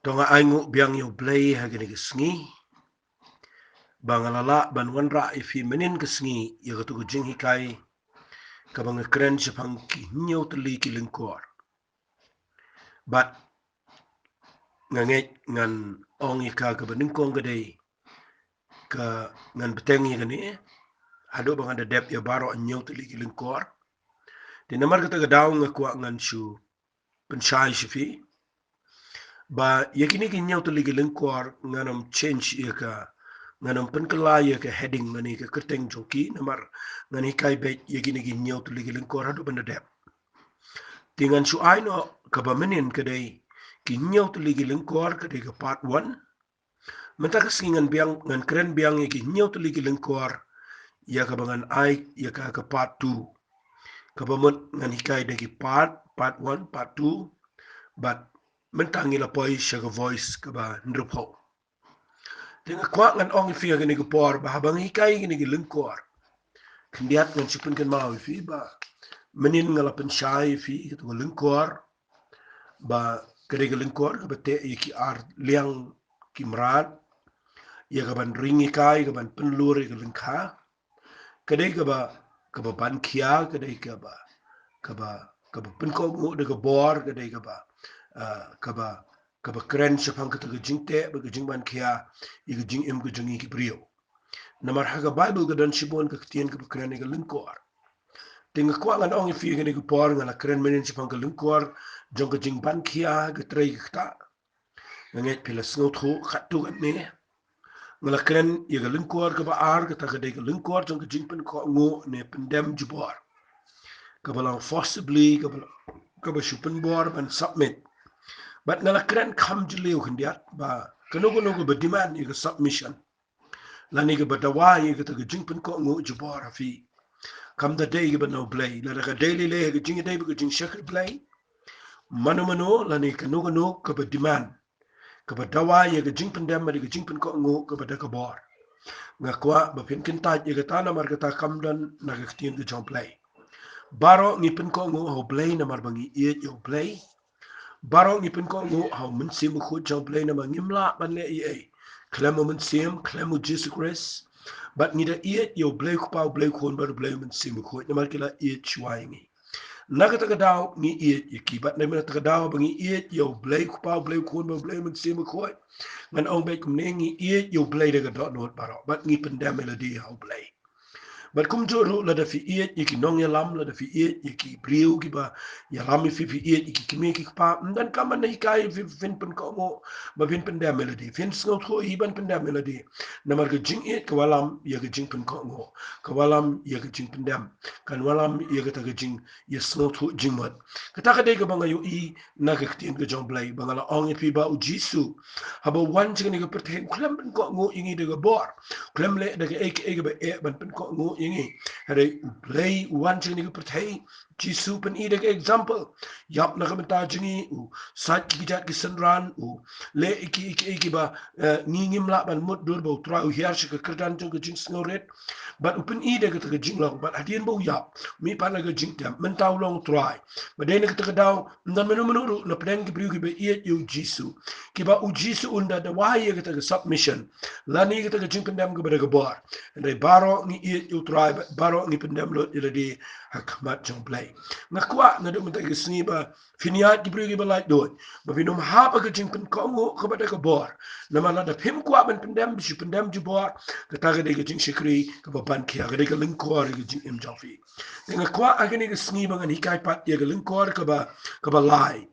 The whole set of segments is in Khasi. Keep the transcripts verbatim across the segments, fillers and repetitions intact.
To nga ai nguh biang ïa U Blei ha kane ka sngi ba nga la lah ban wanrah ïa phi mynnin ka sngi ïa katu ka jinghikai kaba nga kren shaphang ki hynñiew tylli ki lyngkor. Bad nga ngeit ngan ong ïa ka kaba nyngkong ka dei ka ngan bteng ïa kane haduh ba ngan da dep ïa baroh hynñiew tylli ki lyngkor. Te namar kata ka daw nga kwah ngan shu pynshai sha phi ba ïa kine ki hynñiew tylli ki lyngkor ngan ym change ïa ka, ngan ym pynkylla ïa ka heading lane ka kyrteng jong ki, namar ngan hikai beit ïa kine ki hynñiew tylli ki lyngkor haduh ban da dep. Te ngan shu ai noh kaba mynnin ka dei ki hynñiew tylli ki lyngkor ka dei ka part one. Mynta ka sngi ngan biang, ngan kren biang ïa ki hynñiew tylli ki lyngkor ïa kaba ngan ai ïa ka ka part two. Kaba mut ngan hikai da ki part, part one, part two. Bad mynta ngi la poi sha ka voice kaba hynriewphew. Te nga kwah ngan ong ïa phi ha kane ka por ba haba nga hikai ïa kine ki lyngkor, khyndiat ngan shu pynkynmaw ïa phi ba mynnin nga la pynshai ïa phi ïa katu ka lyngkor ba ka dei ka lyngkor kaba teh ïa ki ar liang ki mrad, ïa ka ban ring ïa ka, ïa ka ban pynlur ïa ka lyngkha. Ka dei kaba, kaba ban khia, ka dei kaba, kaba, kaba pynkohnguh da ka bor, ka dei kaba, ah, kaba, kaba kren shaphang kata ka jingteh bad ka jingban khia ïa ka jingim ka jong ngi ki briew. Namar ha ka Baibl ka don shibun ka ktien kaba kren ïa ka lyngkor. Te nga kwah ngan ong ïa phi ha kane ka por nga la kren mynnin shaphang ka lyngkor jong ka jingban khia ka trei ka ktah. Nga ngeit phi la sngewthuh katto katne. Nga la kren ïa ka lyngkor kaba ar, kata ka dei ka lyngkor jong ka jingpynkohnguh ne pyndem jubor. Kaba long forcibly, kaba long, kaba shu pynbor ban submit. Bad nga la kren kham jylliew khyndiat ba kano kano kaba demand ïa ka submission lane kaba dawa ïa kata ka jingpynkohnguh jubor ha phi, kam da dei kaba na U Blei. Lada ka dei lei lei ha ka jingïadei bad ka jingshakri Blei, mano mano lane kano kano kaba demand, kaba dawa ïa ka jingpyndem bad ka jingpynkohnguh kaba da ka bor, nga kwah ba phin kyntait ïa kata, namar kata kam don na ka ktien ka jong U Blei. Baroh ngi pynkohnguh ha U Blei namar ba ngi ïeit ïa U Blei. Baroh ngi pynkohnguh ha U Mynsiem Bakhuid jong U Blei namar ngim lah ban leh ei ei khlem U Mynsiem, khlem U Jisu Khrist. Bad ngi da ïeit ïa U Blei U Kpa, U Blei U Khun bad U Blei U Mynsiem Bakhuid namar ki la ïeit shuwa ïa ngi. Na kata ka daw ngi ïeit ïa ki, bad na kata ka daw ba ngi ïeit ïa U Blei U Kpa, U Blei U Khun bad U Blei U Mynsiem Bakhuid, ngan ong beit kumne, ngi ïeit ïa U Blei da ka dohnud baroh bad ngi pyndem ïa lade ha U Blei. Bad kumjuh ruh lada phi ïeit ïa ki nongïalam, lada phi ïeit ïa ki briew kiba ïalam ïa phi, phi ïeit ïa ki kmie ki kpa, ym donkam ban hikai ïa phi ba phin pynkohnguh, ba phin pyndem ïa lade. Phin sngewthuh hi ban pyndem ïa lade. Namar ka jingïeit ka wallam ïa ka jingpynkohnguh, ka wallam ïa ka jingpyndem, kan wallam ïa kata ka jing, ïa sngewthuh jingmut. Kata ka dei kaba nga ïohi na ka ktien ka jong U Blei, ba nga la ong ïa phi ba U Jisu haba u wan sha kane ka pyrthei u khlem pynkohnguh ïa ngi da ka bor, u khlem leh da kaei kaei kaba eh ban pynkohnguh ïa ngi. Hynrei U Blei u wan sha kane ka pyrthei, Jisu u pyni da ka example. Ïap na ka bynta jong ngi, u sait ki kjat ki synran, u leh ïa ki, ïa ki, ïa ki ba, eh, ngi ngim lah ban mutdur, ba U Trai u hiar sha ka kyrdan jong ka jingsngewrit. Bad u pyni da kata ka jinglong, bad hadien ba u ïap, mih pat na ka jingtem, mynta u long U Trai. Bad dei na kata ka daw, ym don mano mano ruh na pdeng ki briew kiba ïeit ïa U Jisu, kiba U Jisu un da dawa ïa kata ka submission lane kata ka jingpyndem kaba da ka bor. Hynrei baroh ngi ïeit ïa U Trai, bad baroh ngi pyndem lut ïa lade ha khmat jong U Blei. Nga kwah naduh mynta ka sngi ba phin ïaid ki briew kiba laitluid, ba phin ym hap ha ka jingpynkohnguh kaba da ka bor. Namar lada phim kwah ban pyndem, phi shu pyndem jubor, kata ka dei ka jingshakri kaba ban khia, ka dei ka lyngkor ïa ka jingim jong phi. Te nga kwah ha kane ka sngi ba ngan hikai pat ïa ka lyngkor kaba, kaba lai.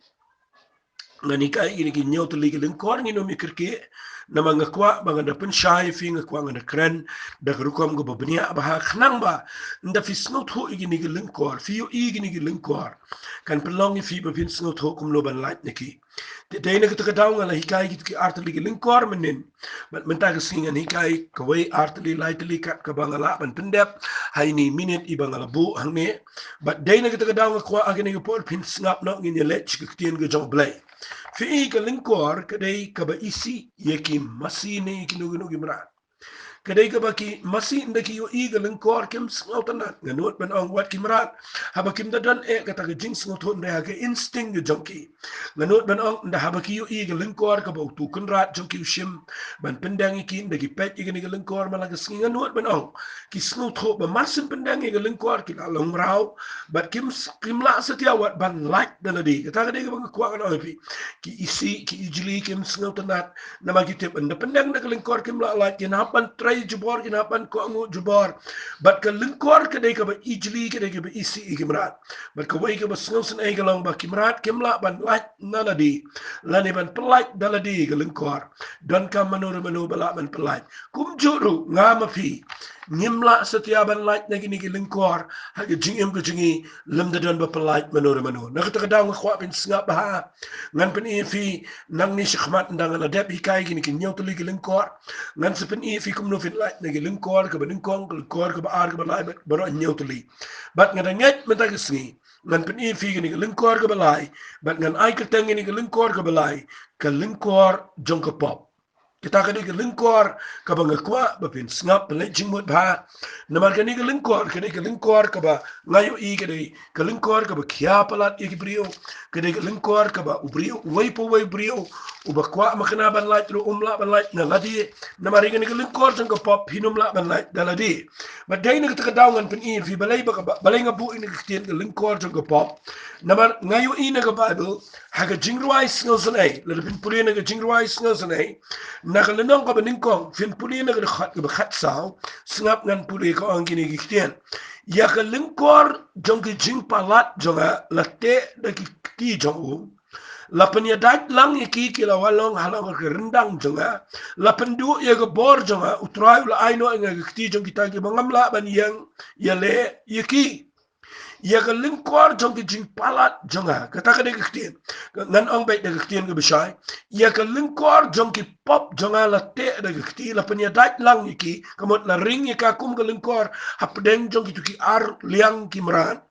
Ngan hikai ïa kine ki hynñiew tylli ki lyngkor, ngin ym ïa kyrkieh. Namar nga kwah ba ngan da pynshai ïa phi, nga kwah ngan da kren da ka rukom kaba bniah bha, khnang ba ynda phi sngewthuh ïa kine ki lyngkor, phi ïohi ïa kine ki lyngkor, kan pynlong ïa phi ba phin sngewthuh kumno ban lait na ki. Te dei na kata ka daw nga la hikai kito ki ar tylli ki lyngkor mynnin. Bad mynta ka sngi ngan hikai kawei, ar tylli, lai tylli, kat kaba nga lah ban pyndep ha ine i minit iba nga la buh hangne. Bad dei na kata ka daw nga kwah ha kane ka por phin sngap noh, ngin ïa leit sha ka ktien ka jong U Blei. Phi i ka lyngkor ka dei kaba isih ïa ki masi ne ïa kino kino ki mrad. ka dei kaba ki masi ynda ki ïohi ka lyngkor kim sngewtynnat. Nga nud ban ong wat ki mrad, haba kim da don eh kata ka jingsngewthuh, ynda ha ka instinct ka jong ki. Nga nud ban ong ynda haba ki ïohi ka lyngkor kaba utu u kynrad jong ki u shim ban pyndeng ïa ki, ynda ki peit ïa kane ka lyngkor man la ka sngi, nga nud ban ong ki sngewthuh ba mar syn pyndeng ïa ka lyngkor ki la long mraw. Bad kim s-, kim lah satia wat ban lait da lade. Kata ka dei kaba nga kwah ngan ong ïa phi. Ki isih, ki ijli kim sngewtynnat. Namar ki tip ynda pyndeng da ka lyngkor kim lah lait, kin hap ban trei jubor, kin hap ban kohnguh jubor. Bad ka lyngkor ka dei kaba ijli, ka dei kaba isih ïa ki mrad. Bad kawei kaba sngewsynei ka long ba ki mrad kim lah ban lait na lade, lane ban pyllait da lade ka lyngkor. Donkam mano re mano ba lah ban pyllait. Kumjuh ruh nga ma phi, ngim lah satia ban lait na kine ki lyngkor ha ka jingim ka jong ngi lymda don ba pyllait mano re mano. Na kata ka daw nga kwah phin sngap bha. Ngan pyni ïa phi nangne shakhmat ynda nga la dep hikai kine ki hynñiew tylli ki lyngkor. Ngan sa pyni ïa phi kumno phin lait na ki lyngkor kaba nyngkong, ka lyngkor kaba ar, kaba lai, bad baroh hynñiew tylli. Bad nga da ngeit mynta ka sngi ngan pyni ïa phi kane ka lyngkor kaba lai, bad ngan ai kyrteng ïa kane ka lyngkor kaba lai, ka lyngkor jong ka pop. Kata ka dei ka lyngkor kaba nga kwah ba phin sngap, phin leit jingmut bha. Namar kane ka lyngkor, ka dei ka lyngkor kaba nga ïohi ka dei ka lyngkor kaba khia palat ïa ki briew. Ka dei ka lyngkor kaba u briew, uwei pa uwei u briew uba kwah makna ban lait ruh um lah ban lait na lade. Namar ïa kane ka lyngkor jong ka pop phin ym lah ban lait da lade. Bad dei na kata ka daw ngan pyni ïa phi balei ba ka ba-, balei nga buh ïa kane ka ktien ka lyngkor jong ka pop. Namar nga ïohi na ka Baibl, ha ka jingrwai sngewsynei, lada phin pule na ka jingrwai sngewsynei, na ka lynnong kaba nyngkong, phin pule na ka dkhot kaba khatsaw, sngap ngan pule, ka ong kine ki ktien. Ïa ka lyngkor jong ki jingpalat jong nga la teh da ki kti jong u. La pynïadait lang ïa ki, ki la wan long halor ka ryndang jong nga. La pynduh ïa ka bor jong nga, U Trai u la ai noh ïa nga ki kti jong kita kiba ngam lah ban ïeng ïaleh ïa ki. Ïa ka lyngkor jong ki jingpalat jong nga. Kata ka dei ka ktien. Ngan ong beit da ka ktien kaba shai. Ïa ka lyngkor jong ki pop jong nga la teh da ka kti, la pynïadait lang ïa ki, ka mut la ring ïa ka kum ka lyngkor hapdeng jong kito ki ar liang ki mrad.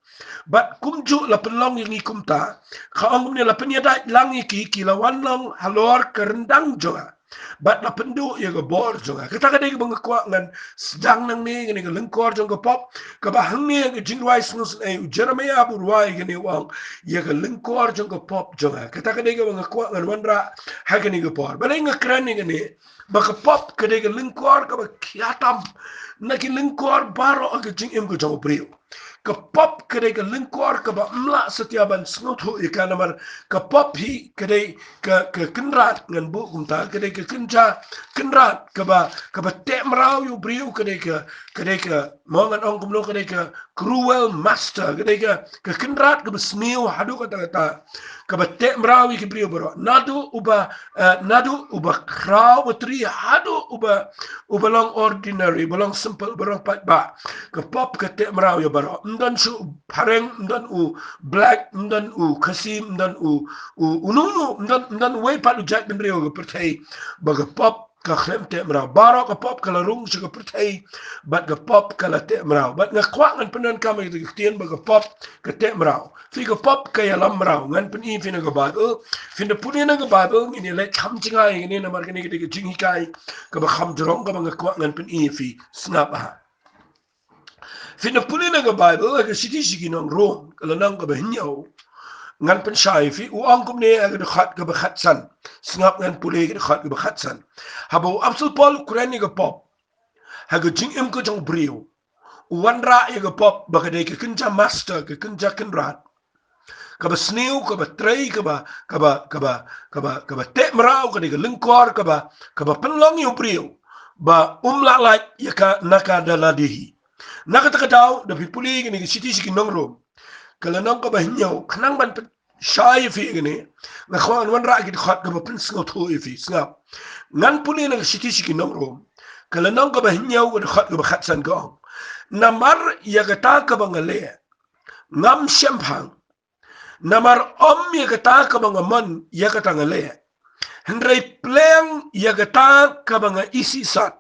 Bad kumjuh la pynlong ïa ngi kumta. Ka ong kumne, la pynïadait lang ïa ki, ki la wan long halor ka ryndang jong nga. Bad la pynduh ïa ka bor jong nga. Kata ka dei kaba nga kwah ngan sdang nangne, kane ka lyngkor jong ka pop. Kaba hangne ha ka jingrwai sngewsynei, u Jeremiah ba u rwai kane u ong, ïa ka lyngkor jong ka pop jong nga. Kata ka dei kaba nga kwah ngan wanrah ha kane ka por. Balei nga kren ïa kane? Ba ka pop ka dei ka lyngkor kaba khia tam na ki lyngkor baroh ha ka jingim ka jong u briew. Ka pop ka dei ka lyngkor kaba ym lah satia ban sngewthuh ïa ka, namar ka pop hi ka dei ka, ka kynrad, ngan buh kumta, ka dei ka kynja kynrad kaba, kaba teh mraw ïa u briew, ka dei ka, ka dei ka, mo ngan ong kumno, ka dei ka cruel master, ka dei ka, ka kynrad kaba sniew haduh katta katta. Kaba teh mraw ïa ki briew baroh. Naduh uba, eh, naduh uba khraw batri haduh uba, uba long ordinary, uba long simple, uba long paidbah. Ka pop ka teh mraw ïa baroh. Ym don shuh u phareng, ym don u black, ym don u Khasi, ym don u, u, uno uno, ym don, ym don uwei pat u jaitbynriew ha ka pyrthei ba ka pop ka khlem teh mraw. Baroh ka pop ka la rung sha ka pyrthei, bad ka pop ka la teh mraw. Bad nga kwah ngan pyndonkam ïa ka ktien ba ka pop ka teh mraw. Phi, ka pop ka ïalam mraw. Ngan pyni phi na ka Baibl. Phin da pule na ka Baibl, ngin ïa leit kham jngai ïa kane, namar kane ka dei ka jinghikai kaba kham jrong kaba nga kwah ngan pyni ïa phi. Sngap bha. Phin da pule na ka Baibl, ha ka shithi sha ki nong Rom, ka lynnong kaba hynñiew. Ngan pynshai ïa phi, u ong kumne ha ka dkhot kaba khatsan. Sngap, ngan pule ka dkhot kaba khatsan. Haba u Apostol Paul u kren ïa ka pop ha ka jingim ka jong u briew, u wanrah ïa ka pop ba ka dei ka kynja master, ka kynja kynrad. Kaba sniew, kaba trei, kaba, kaba, kaba, kaba, kaba teh mraw, ka dei ka lyngkor kaba, kaba pynlong ïa u briew ba um lah lait ïa ka na ka da lade hi. Na kata ka daw, da phi pule ïa kane ka shithi sha ki nong Rom, ka lynnong kaba hynñiew, khnang ban pynshai ïa phi ïa kane, nga kwah ngan wanrah ki dkhot kaba pynsngewthuh ïa phi. Sngap. Ngan pule na ka shithi sha ki nong Rom, ka lynnong kaba hynñiew, ka dkhot kaba khatsan, ka ong: Namar ïa kata kaba nga leh, ngam shemphang. Namar ym ïa kata kaba nga mon, ïa kata nga leh. Hynrei pleng ïa kata kaba nga isih sat,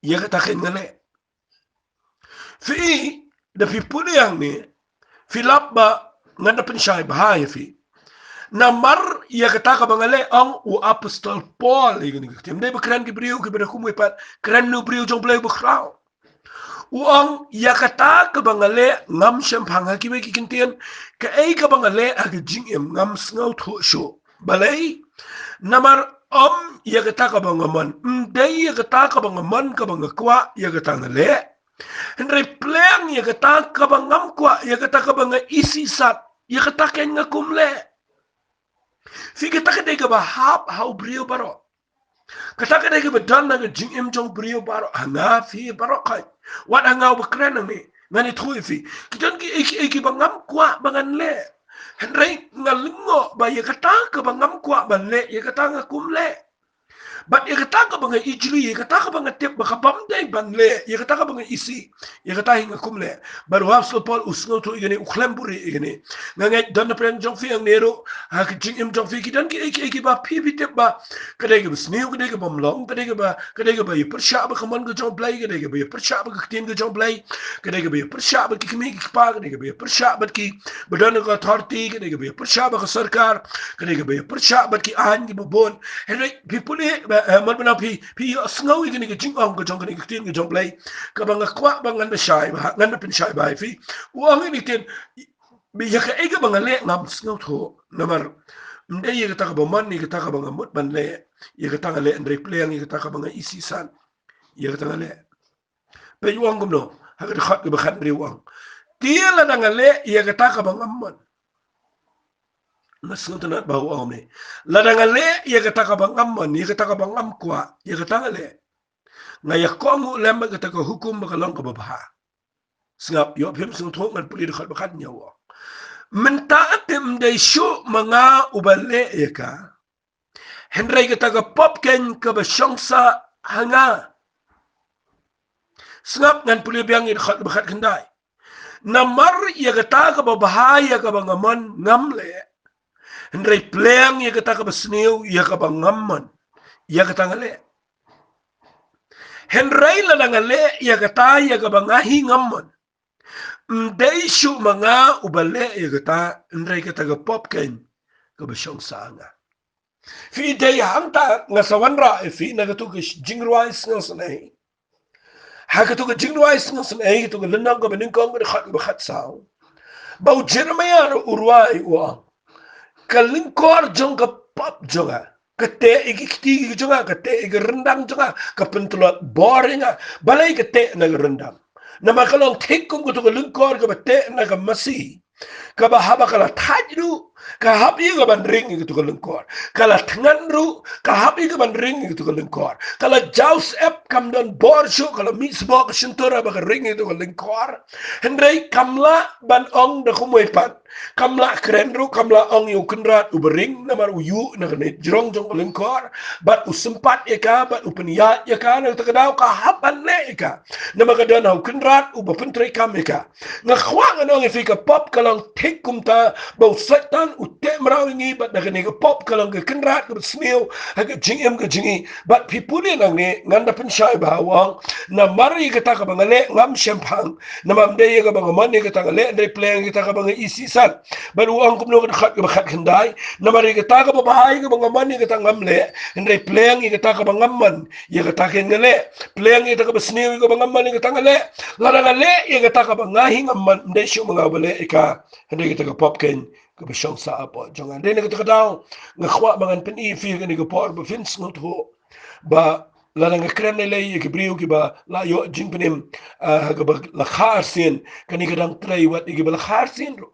ïa kata kein nga leh. Phi, da phi pule hangne, phi lap ba ngan da pynshai bha ïa phi. Namar ïa kata kaba nga leh, ong u apostol Paul ïa kane ka ktien. Dei ba kren ki briew kiba da kumwei pat, kren na u briew jong u Blei bakhraw. U ong ïa kata kaba nga leh ngam shemphang ha kiwei ki kyntien, kaei kaba nga leh ha ka jingim ngam sngewthuh shuh. Balei? Namar ym ïa kata kaba nga mon, ym dei ïa kata kaba nga mon kaba nga kwah ïa kata nga leh. Hynrei pleng ïa kata kaba ngam kwah, ïa kata kaba nga isih sat, ïa kata keiñ nga kum leh. Phi, kata ka dei kaba hap ha u briew baroh. Kata ka dei kaba don ha ka jingim jong u briew baroh, ha nga, phi baroh keiñ. Wat ha nga uba kren hangne, ngan ïathuh ïa phi. Ki don kiei kiei kiba ngam kwah ba ngan leh. Hynrei nga lyngngoh ba ïa kata kaba ngam kwah ban leh, ïa kata nga kum leh. Bad ïa kata kaba nga ijli, ïa kata kaba nga tip ba ka bym dei ban leh, ïa kata kaba nga isih, ïa kata hi nga kum leh. Bad u apostol Paul u sngewthuh ïa kane, u khlem buhrieh ïa kane. Nga ngeit don napdeng jong phi hangne ruh, ha ka jingim jong phi ki don kiei kiei kiba phi, phi tip ba ka dei kaba sniew, ka dei kaba ym long, ka dei kaba, ka dei kaba ïapyrshah bad ka mon ka jong u Blei, ka dei kaba ïapyrshah bad ka ktien ka jong u Blei, ka dei kaba ïapyrshah bad ki kmie ki kpa, ka dei kaba ïapyrshah bad kiba don ha ka authority, ka dei kaba ïapyrshah bad ka sorkar, ka dei kaba ïapyrshah bad ki aiñ kiba bun. Hynrei phi pule, eh, mon ba nang phi, phi ïohsngew ïa kane ka jingong ka jong kane ka ktien ka jong u Blei, kaba nga kwah ba ngan da shai bha, ngan da pynshai bha ïa phi. U ong ïa kane ka ktien, ïa kaei kaba nga leh ngam sngewthuh. Namar ym dei ïa kata kaba mon, ïa kata kaba nga mut ban leh, ïa kata nga leh, hynrei pleng ïa kata kaba nga isih sat, ïa kata nga leh. Peit u ong kumno, ha ka dkhot kaba khathynriew u ong, te lada nga leh ïa kata kaba ngam mon. Nga sngewtynnat ba u ong kumne. Lada nga leh ïa kata kaba ngam mon, ïa kata kaba ngam kwah, ïa kata nga leh, nga ïakohnguh lem bad kata ka hukum ba ka long kaba bha. Sngap, ïoh phim sngewthuh, ngan pule dkhot ba khathynñiew u ong, mynta te ym dei shuh ma nga uba leh ïa ka, hynrei kata ka pop keiñ kaba shong sah ha nga. Sngap, ngan pule biang ïa dkhot ba khatkhyndai. Namar ïa kata kaba bha ïa kaba nga mon ngam leh, hynrei pleng ïa kata kaba sniew ïa kaba ngam mon, ïa kata nga leh. Hynrei lada nga leh ïa kata ïa kaba nga hi ngam mon, ym dei shuh ma nga uba leh ïa kata, hynrei kata ka pop keiñ kaba shong sah ha nga. Phi, dei hangta nga sa wanrah ïa phi na katu ka jingrwai sngewsynei. Ha katu ka jingrwai sngewsynei, katu ka lynnong kaba nyngkong, ka dkhot kaba khatsaw, ba u Jeremaïah ruh u rwai u ong, ka lyngkor jong ka pop jong nga ka teh ïa ki kti ki jong nga, ka teh ïa ka ryndang jong nga, ka pyntlot bor ïa nga. Balei ka teh na ka ryndang? Namar ka long thik kum katu ka lyngkor kaba teh na ka masi, kaba haba ka la thait ruh, ka hap ïa ka ban ring ïa katu ka lyngkor. Ka la thngan ruh, ka hap ïa ka ban ring ïa katu ka lyngkor. Ka la jaw syep, kam don bor shuh, ka la mih sboh ka shyntur haba ka ring ïa katu ka lyngkor. Hynrei kam lah ban ong da kumwei pat. Kam lah kren ruh, kam lah ong ïa u kynrad uba ring, namar u ïuh na kane ka jrong jong ka lyngkor, bad u sympat ïa ka, bad u pynïaid ïa ka, na kata ka daw ka hap ban leh ïa ka. Namar ka don ha u kynrad uba pyntreikam ïa ka. Nga kwah ngan ong ïa phi, ka pop ka long thik kumta, ba u Soitan u teh mraw ïa ngi, bad da kane ka pop ka long ka kynrad kaba sniew ha ka jingim ka jong ngi. Bad phi pule nangne, ngan da pynshai bha u ong, namar ïa kata kaba nga leh ngam shemphang. Namar ym dei ïa kaba nga mon ïa kata nga leh, hynrei pleng ïa kata kaba nga isih sat. Bad u ong kumno, ka dkhot kaba khatkhyndai, namar ïa kata kaba bha ïa kaba nga mon ïa kata ngam leh, hynrei pleng ïa kata kaba ngam mon ïa kata keiñ nga leh. Pleng ïa kata kaba sniew ïa kaba ngam mon ïa kata nga leh. Lada nga leh ïa kata kaba nga hi ngam mon, ym dei shuh ma nga uba leh ïa ka, hynrei kata ka pop keiñ kaba shong sah hapoh jong nga. Hynrei na kata ka daw nga kwah ba ngan pyni ïa phi ha kane ka por ba phin sngewthuh ba lada nga kren lei lei ïa ki briew kiba la ïoh jingpynim, ah, ha kaba la kha arsien, kane ka dang trei wat ïa kiba la kha arsien ruh.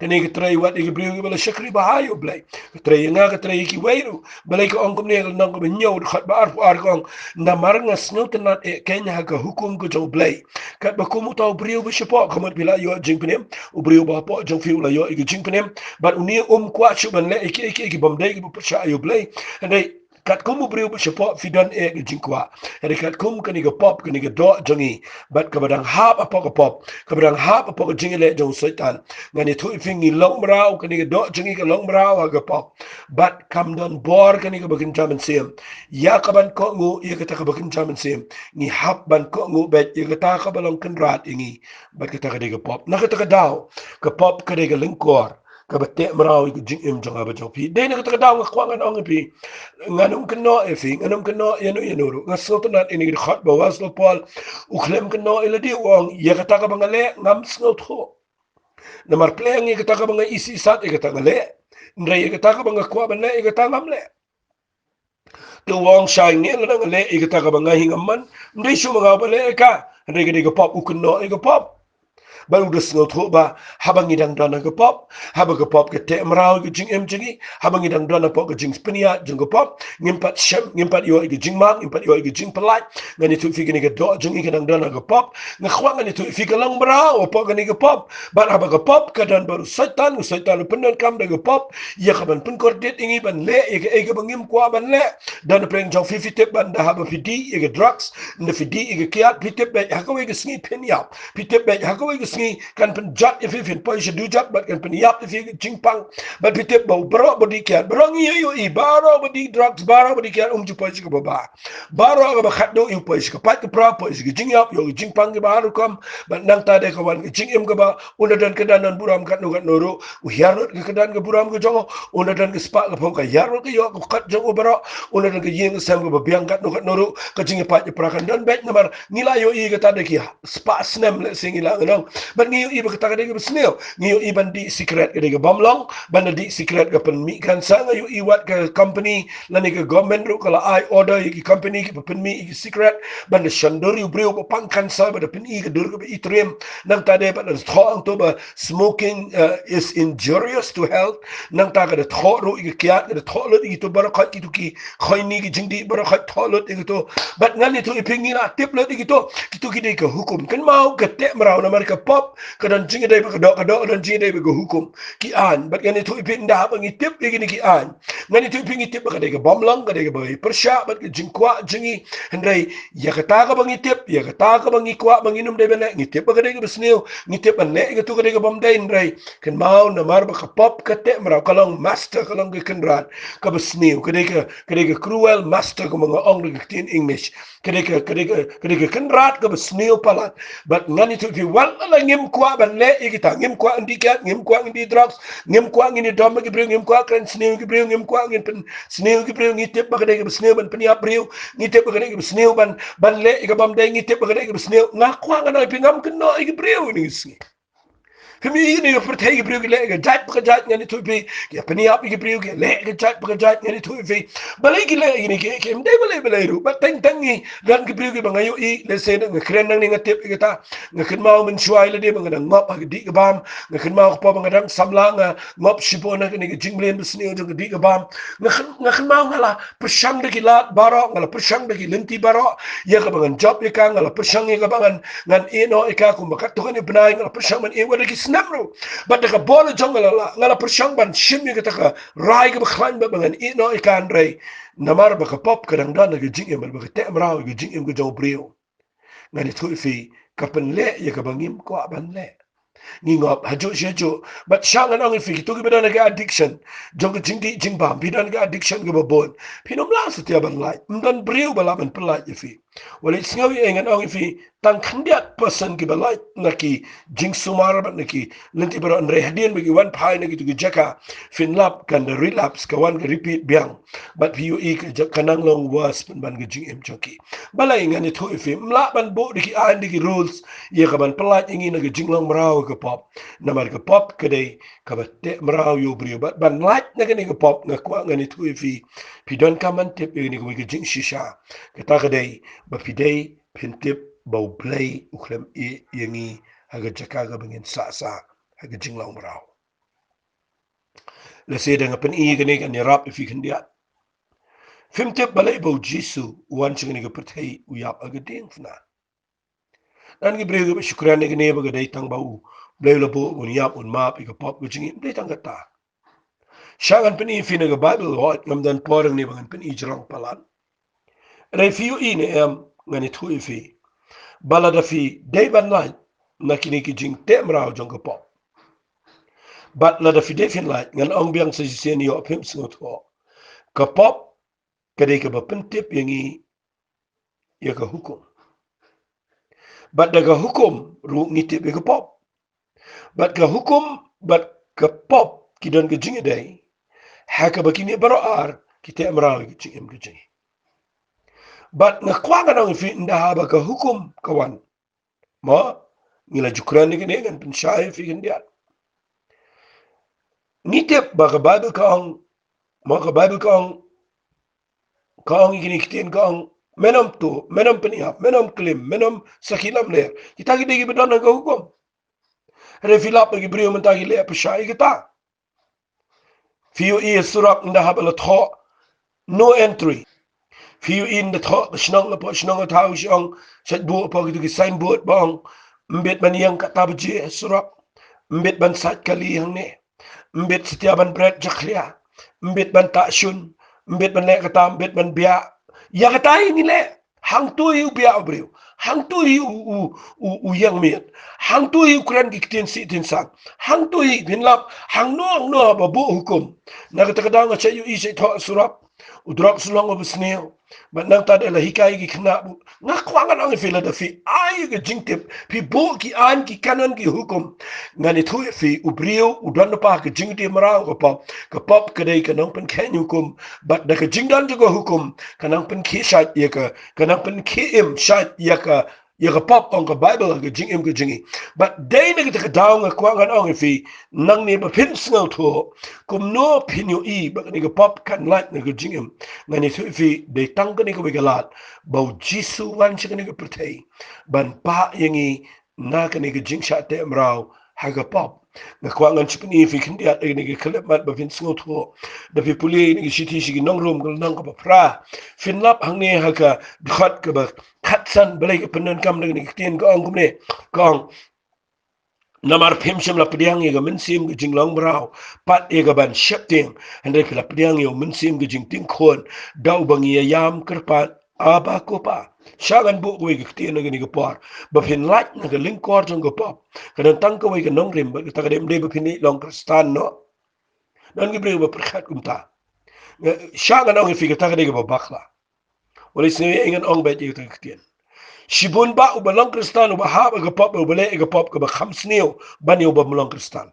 Kane ka trei wat ïa ki briew kiba la shakri bha ïa u Blei. Ka trei ïa nga, ka trei ïa kiwei ruh. Balei ka ong kumne? Ka lynnong kaba hynñiew, dkhot ba arphew ar ka ong, namar nga sngewtynnat eh keiñ ha ka hukum ka jong u Blei. Katba kum uta u briew ba shapoh, ka mut phi la ïoh jingpynim, u briew ba hapoh jong phi u la ïoh ïa ka jingpynim, bad une um kwah shuh ban leh ïa kiei kiei ki bym dei, kiba pyrshah ïa u Blei. Hynrei katkum u briew ba shapoh phi don eh ka jingkwah. Hynrei katkum kane ka pop, kane ka doh jong ngi, bad kaba dang hap hapoh ka pop, kaba dang hap hapoh ka jingïaleh jong u Soitan, ngan ïathuh ïa phi, ngi long mraw, kane ka doh jong ngi ka long mraw ha ka pop. Bad kam don bor kane kaba kynja mynsiem ïa kaban kohnguh ïa kata kaba kynja mynsiem. Ngi hap ban kohnguh beit ïa kata kaba long kynrad ïa ngi, bad kata ka dei ka pop. Na kata ka daw, ka pop ka dei ka lyngkor kaba teh mraw ïa ka jingim jong nga bad jong phi. Dei na kata ka daw nga kwah ngan ong ïa phi, ngan ym kynnoh ïa phi, ngan ym kynnoh ïano ïano ruh. Nga sngewtynnat ïa kane ka dkhot ba u Apostol Paul u khlem kynnoh ïa lade, u ong, ïa kata kaba nga leh ngam sngewthuh. Namar pyrshang ïa kata kaba nga isih sat, ïa kata nga leh. Hynrei ïa kata kaba nga kwah ban leh, ïa kata ngam leh. Te u ong, shai ngi, lada nga leh ïa kata kaba nga hi ngam mon, ym dei shuh ma nga uba leh ïa ka. Hynrei ka dei ka pop, u kynnoh ïa ka pop. Bad u da sngewthuh ba haba ngi dang don ha ka pop, haba ka pop ka teh mraw ïa ka jingim jong ngi, haba ngi dang don hapoh ka jingpynïaid jong ka pop, ngim pat shem, ngim pat ïoh ïa ka jingmap, ngim pat ïoh ïa ka jingpyllait. Ngan ïathuh ïa phi, kane ka doh jong ngi ka dang don ha ka pop. Nga kwah ngan ïathuh ïa phi, ka long mraw hapoh kane ka pop. Bad haba ka pop ka don bad u Soitan, u Soitan u pyndonkam da ka pop ïa ka ban pynkordit ïa ngi ban leh ïa kaei kaba ngim kwah ban leh. Da na pdeng jong phi, phi tip ba ynda haba phi dih ïa ka drugs, ynda phi dih ïa ka kiad, phi tip ba ha kawei ka sngi phin ïap. Phi tip ba ha kawei ka sngi kan pynjot ïa phi, phin poi sha dujok, bad kan pynïap ïa phi ka jingpang. Bad phi tip ba baroh ba dih kiad, baroh ngi ïohi, baroh ba dih drugs, baroh ba dih kiad, um ju poi sha kaba bha. Baroh kaba khatduh ïa u poi sha ka pait ka pra, poi sha ka jingïap, ïoh ka jingpang kiba har rukom. Bad nangta de ka wan ka jingim kaba, un da don ka kyrdan burom katno katno ruh, u hiar lut ka kyrdan ka burom ka jong u. Un da don ka spah ka phew, ka hiar lut ka ïoh ka kot jong u baroh. Un da don ka ïing ka sem kaba biang katno katno ruh, ka jingïapait ïapra kan don beit. Namar ngi la ïohi kata da ki spah snem, lehse ngi la ngan ong. Bad ngi ïohi ba kata ka dei kaba sniew. Ngi ïohi ban dih sikret ka dei kaba ym long, ban da dih sikret ka pynmih cancer. Nga ïohi wat ka company lane ka government ruh ka la ai order ïa ki company kiba pynmih ïa ki sikret ban da shon dur ïa u briew ba pang cancer, ba da pyni ka dur kaba itriem. Nangta de bad da thoh hangto ba smoking, uh, is injurious to health. Nangta ka da thoh ruh ïa ka kiad, ka da thoh lut ïa kito baroh, kito ki khoini, ki jingdih baroh, thoh lut ïa kito. Bad ngan ïathuh ïa phi, ngi la tip lut ïa kito. Kito ki dei ka hukum. Kynmaw, ka teh mraw namar ka pop ka don jingïadei bad ka doh, ka doh ka don jingïadei bad ka hukum, ki aiñ. Bad ngan ïathuh ïa phi, ynda haba ngi tip ïa kine ki aiñ, ngan ïathuh ïa phi, ngi tip ba ka dei kaba ym long, ka dei kaba pyrshah bad ka jingkwah jong ngi. Hynrei ïa kata kaba ngi tip, ïa kata kaba ngi kwah ba ngin ym dei ban leh, ngi tip ba ka dei kaba sniew, ngi tip ban leh ïa kato ka dei kaba ym dei. Hynrei kynmaw, namar ba ka pop ka teh mraw, ka long master, ka long ka kynrad kaba sniew, ka dei ka, ka dei ka cruel master, kumba nga ong da ka ktien English. Ka dei ka, ka dei ka, ka dei ka kynrad kaba sniew palat. Bad ngan ïathuh ïa phi, wat la ngim kwah ban leh ïa kita, ngim kwah ngan dih kiad, ngim kwah ngan dih drugs, ngim kwah ngin ïadom bad ki briew, ngim kwah kren sniew ïa ki briew, ngim kwah ngin pynsniew ïa ki briew, ngi tip ba ka dei kaba sniew ban pynïap briew, ngi tip ba ka dei kaba sniew ban, ban leh ïa kaba ym dei, ngi tip ba ka dei kaba sniew. Nga kwah ngan ong ïa phi, ngam kynnoh ïa ki briew ïa kine ki sngi. Phim i ïa kane ka pyrthei, ki briew ki leh ka jait pa ka jait, ngan ïathuh ïa phi. Ki pynïap ïa ki briew, ki leh ka jait pa ka jait, ngan ïathuh ïa phi. Balei ki leh ïa kine, ki, kim dei balei balei ruh. Bad teng teng ngi don ki briew kiba nga ïohi, lehse nga kren nangne nga tip ïa kata. Nga kynmaw mynshuwa ïa lade ba nga dang ngop ha ka dih ka bam. Nga kynmaw ka por ba nga dang samla, nga ngop shibun ha kane ka jingmlien basniew jong ka dih ka bam. Nga kyn-, nga kynmaw nga la pyrshang da ki lad baroh, nga la pyrshang da ki lynti baroh ïa kaba ngan jop ïa ka, nga la pyrshang ïa kaba ngan, ngan ïeh noh ïa ka, kumba katto katne bnai nga la pyrshang ban ïeh, wat da ki snem ruh. Bad da ka bor la jong nga la, la, nga la pyrshang ban shim ïa kata ka rai kaba khlaiñ bad ba ngan ïeh noh ïa ka, hynrei namar ba ka pop ka dang don ha ka jingim, bad ba ka teh mraw ïa ka jingim ka jong u briew, ngan ïathuh ïa phi, ka pynleh ïa kaba ngim kwah ban leh. Ngi ngop hajuh shi hajuh. Bad sha ngan ong ïa phi, kito kiba don ha ka addiction jong ka jingdih jingbam, phi don ka addiction kaba bun, phin ym lah satia ban lait. Ym don briew ba lah ban pynlait ïa phi. Wat leit sngew ïa ei, ngan ong ïa phi, tang khyndiat percent kiba lait na ki jingsumar bad na ki lynti baroh, hynrei hadien ba ki wan phai na kito ki jaka, phin lap, kan da relapse, ka wan ka repeat biang. Bad phi ïohi ka ja-, ka nang long worse pynban ka jingim jong ki. Balei? Ngan ïathuh ïa phi, ym lah ban buh da ki aiñ, da ki rules ïa ka ban pynlait ïa ngi na ka jinglong mraw ka pop. Namar ka pop ka dei kaba teh mraw ïa u briew. Bad ban lait na kane ka pop, nga kwah ngan ïathuh ïa phi, phi donkam ban tip ïa kane kawei ka jingshisha. Kata ka dei ba phi dei phin tip ba U Blei u khlem ïeh ïa ngi ha ka jaka kaba ngin sah sah ha ka jinglong mraw. Lehse da nga pyni ïa kane, kan ïarap ïa phi khyndiat. Phim tip balei ba U Jisu u wan sha kane ka pyrthei, u ïap ha ka diengphna. Don ki briew kiba shu kren ïa kane ba ka dei tang ba U Blei u la buh ban ïap, ban map ïa ka pop ka jong ngi. Ym dei tang kata. Sha ngan pyni ïa phi na ka Baibl, hooid ngam don por hangne ba ngan pyni jrong palat. Hynrei phi ïohi ne em, ngan ïathuh ïa phi, ba lada phi dei ban lait na kine ki jingteh mraw jong ka pop, bad lada phi dei phin lait, ngan ong biang sa shisien, ïoh phim sngewthuh, ka pop ka dei kaba pyntip ïa ngi ïa ka hukum. Bad da ka hukum ruh ngi tip ïa ka pop. Bad ka hukum bad ka pop ki don ka jingïadei, ha kaba kine baroh ar ki teh mraw ïa ka jingim ka jingim. Bad nga kwah ngan ong ïa phi, ynda haba ka hukum ka wan, mo, ngi la ju kren ïa kine, ngan pynshai ïa phi khyndiat. Ngi tip ba ka Baibl ka ong, mo, ka Baibl ka ong, ka ong ïa kine ki ktien, ka ong, men ym tuh, men ym pynïap, men ym klim, men ym sakhi lamler. Kita ki dei kiba don ha ka hukum. Hynrei phi lap ba ki briew mynta ki leh pyrshah ïa kita. Phi ïohi ha surok ynda haba la thoh no entry. Phi ïohi ynda thoh ka shnong, hapoh shnong, ha thaw shnong, shait buh hapoh kito ki signboard ba ong, ym bit ban ïeng kata baje ha surok, ym bit ban sait kali hangne, ym bit satia ban bret jakhlia, ym bit ban tah shun, ym bit ban leh kata, ym bit ban biah. Ïa kata hi ngi leh. Hangto hi u biah u briew. Hangto hi u, u, u, u ïeng miet. Hangto hi u kren ki ktien sih ktien san. Hangto hi, phin lap, hangno hangno haba buh hukum. Na kata ka daw nga shait ïohi, shait thoh surok, u drok shu long uba sniew. Bad nangta da la hikai ki khynnah buh. Nga kwah ngan ong ïa phi, lada phi ai ka jingtip, phi buh ki aiñ, ki kanon, ki hukum, ngan ïathuh ïa phi, u briew u don lypa ha ka jingïadei mraw ha ka pop. Ka pop ka dei ka nongpynkheiñ hukum. Bad da ka jingdon jong ka hukum, ka nang pynkhih shait ïa ka, ka nang pynkhih im shait ïa ka, ïa ka pop, ong ka Baibl, ha ka jingim ka jong ngi. Bad dei na kata ka daw nga kwah ngan ong ïa phi, nangne ba phin sngewthuh kumno phin ïohi ba kane ka pop kan lait na ka jingim. Ngan ïathuh ïa phi, dei tang kane kawei ka lad, ba U Jisu u wan sha kane ka pyrthei ban pah ïa ngi na kane ka jingshah teh mraw ha ka pop. Nga kwah ngan shu pyni ïa phi khyndiat ïa kane ka khyllipmat ba phin sngewthuh. Da phi pule ïa kane ka shithi sha ki Nong Rom, ka lynnong kaba phra, phin lap hangne ha ka dkhot kaba khatsan, balei ka pyndonkam da kane ka ktien, ka ong kumne, ka ong, namar phim shym la pdiang ïa ka mynsiem ka jinglong mraw pat ïa ka ban sheptieng, hynrei phi la pdiang ïa u mynsiem ka jingtieng khun, da uba ngi ïa ïam kyrpad, Abba, Ko Pa. Shah ngan buh kawei ka ktien ha kane ka por, ba phin lait na ka lyngkor jong ka pop. Ka don tang kawei ka nongrim, bad kata ka dei, ym dei ba phin leit long Khristan noh. Don ki briew ba pyrkhat kumta. Nga, shah ngan ong ïa phi, kata ka dei kaba bakla. Wat leit sngewthuh, ngan ong beit ïa kata ka ktien. Shibun bah uba long Khristan, uba hap ha ka pop, uba leh ha ka pop, kaba kham sniew ban ïa uba ym long Khristan.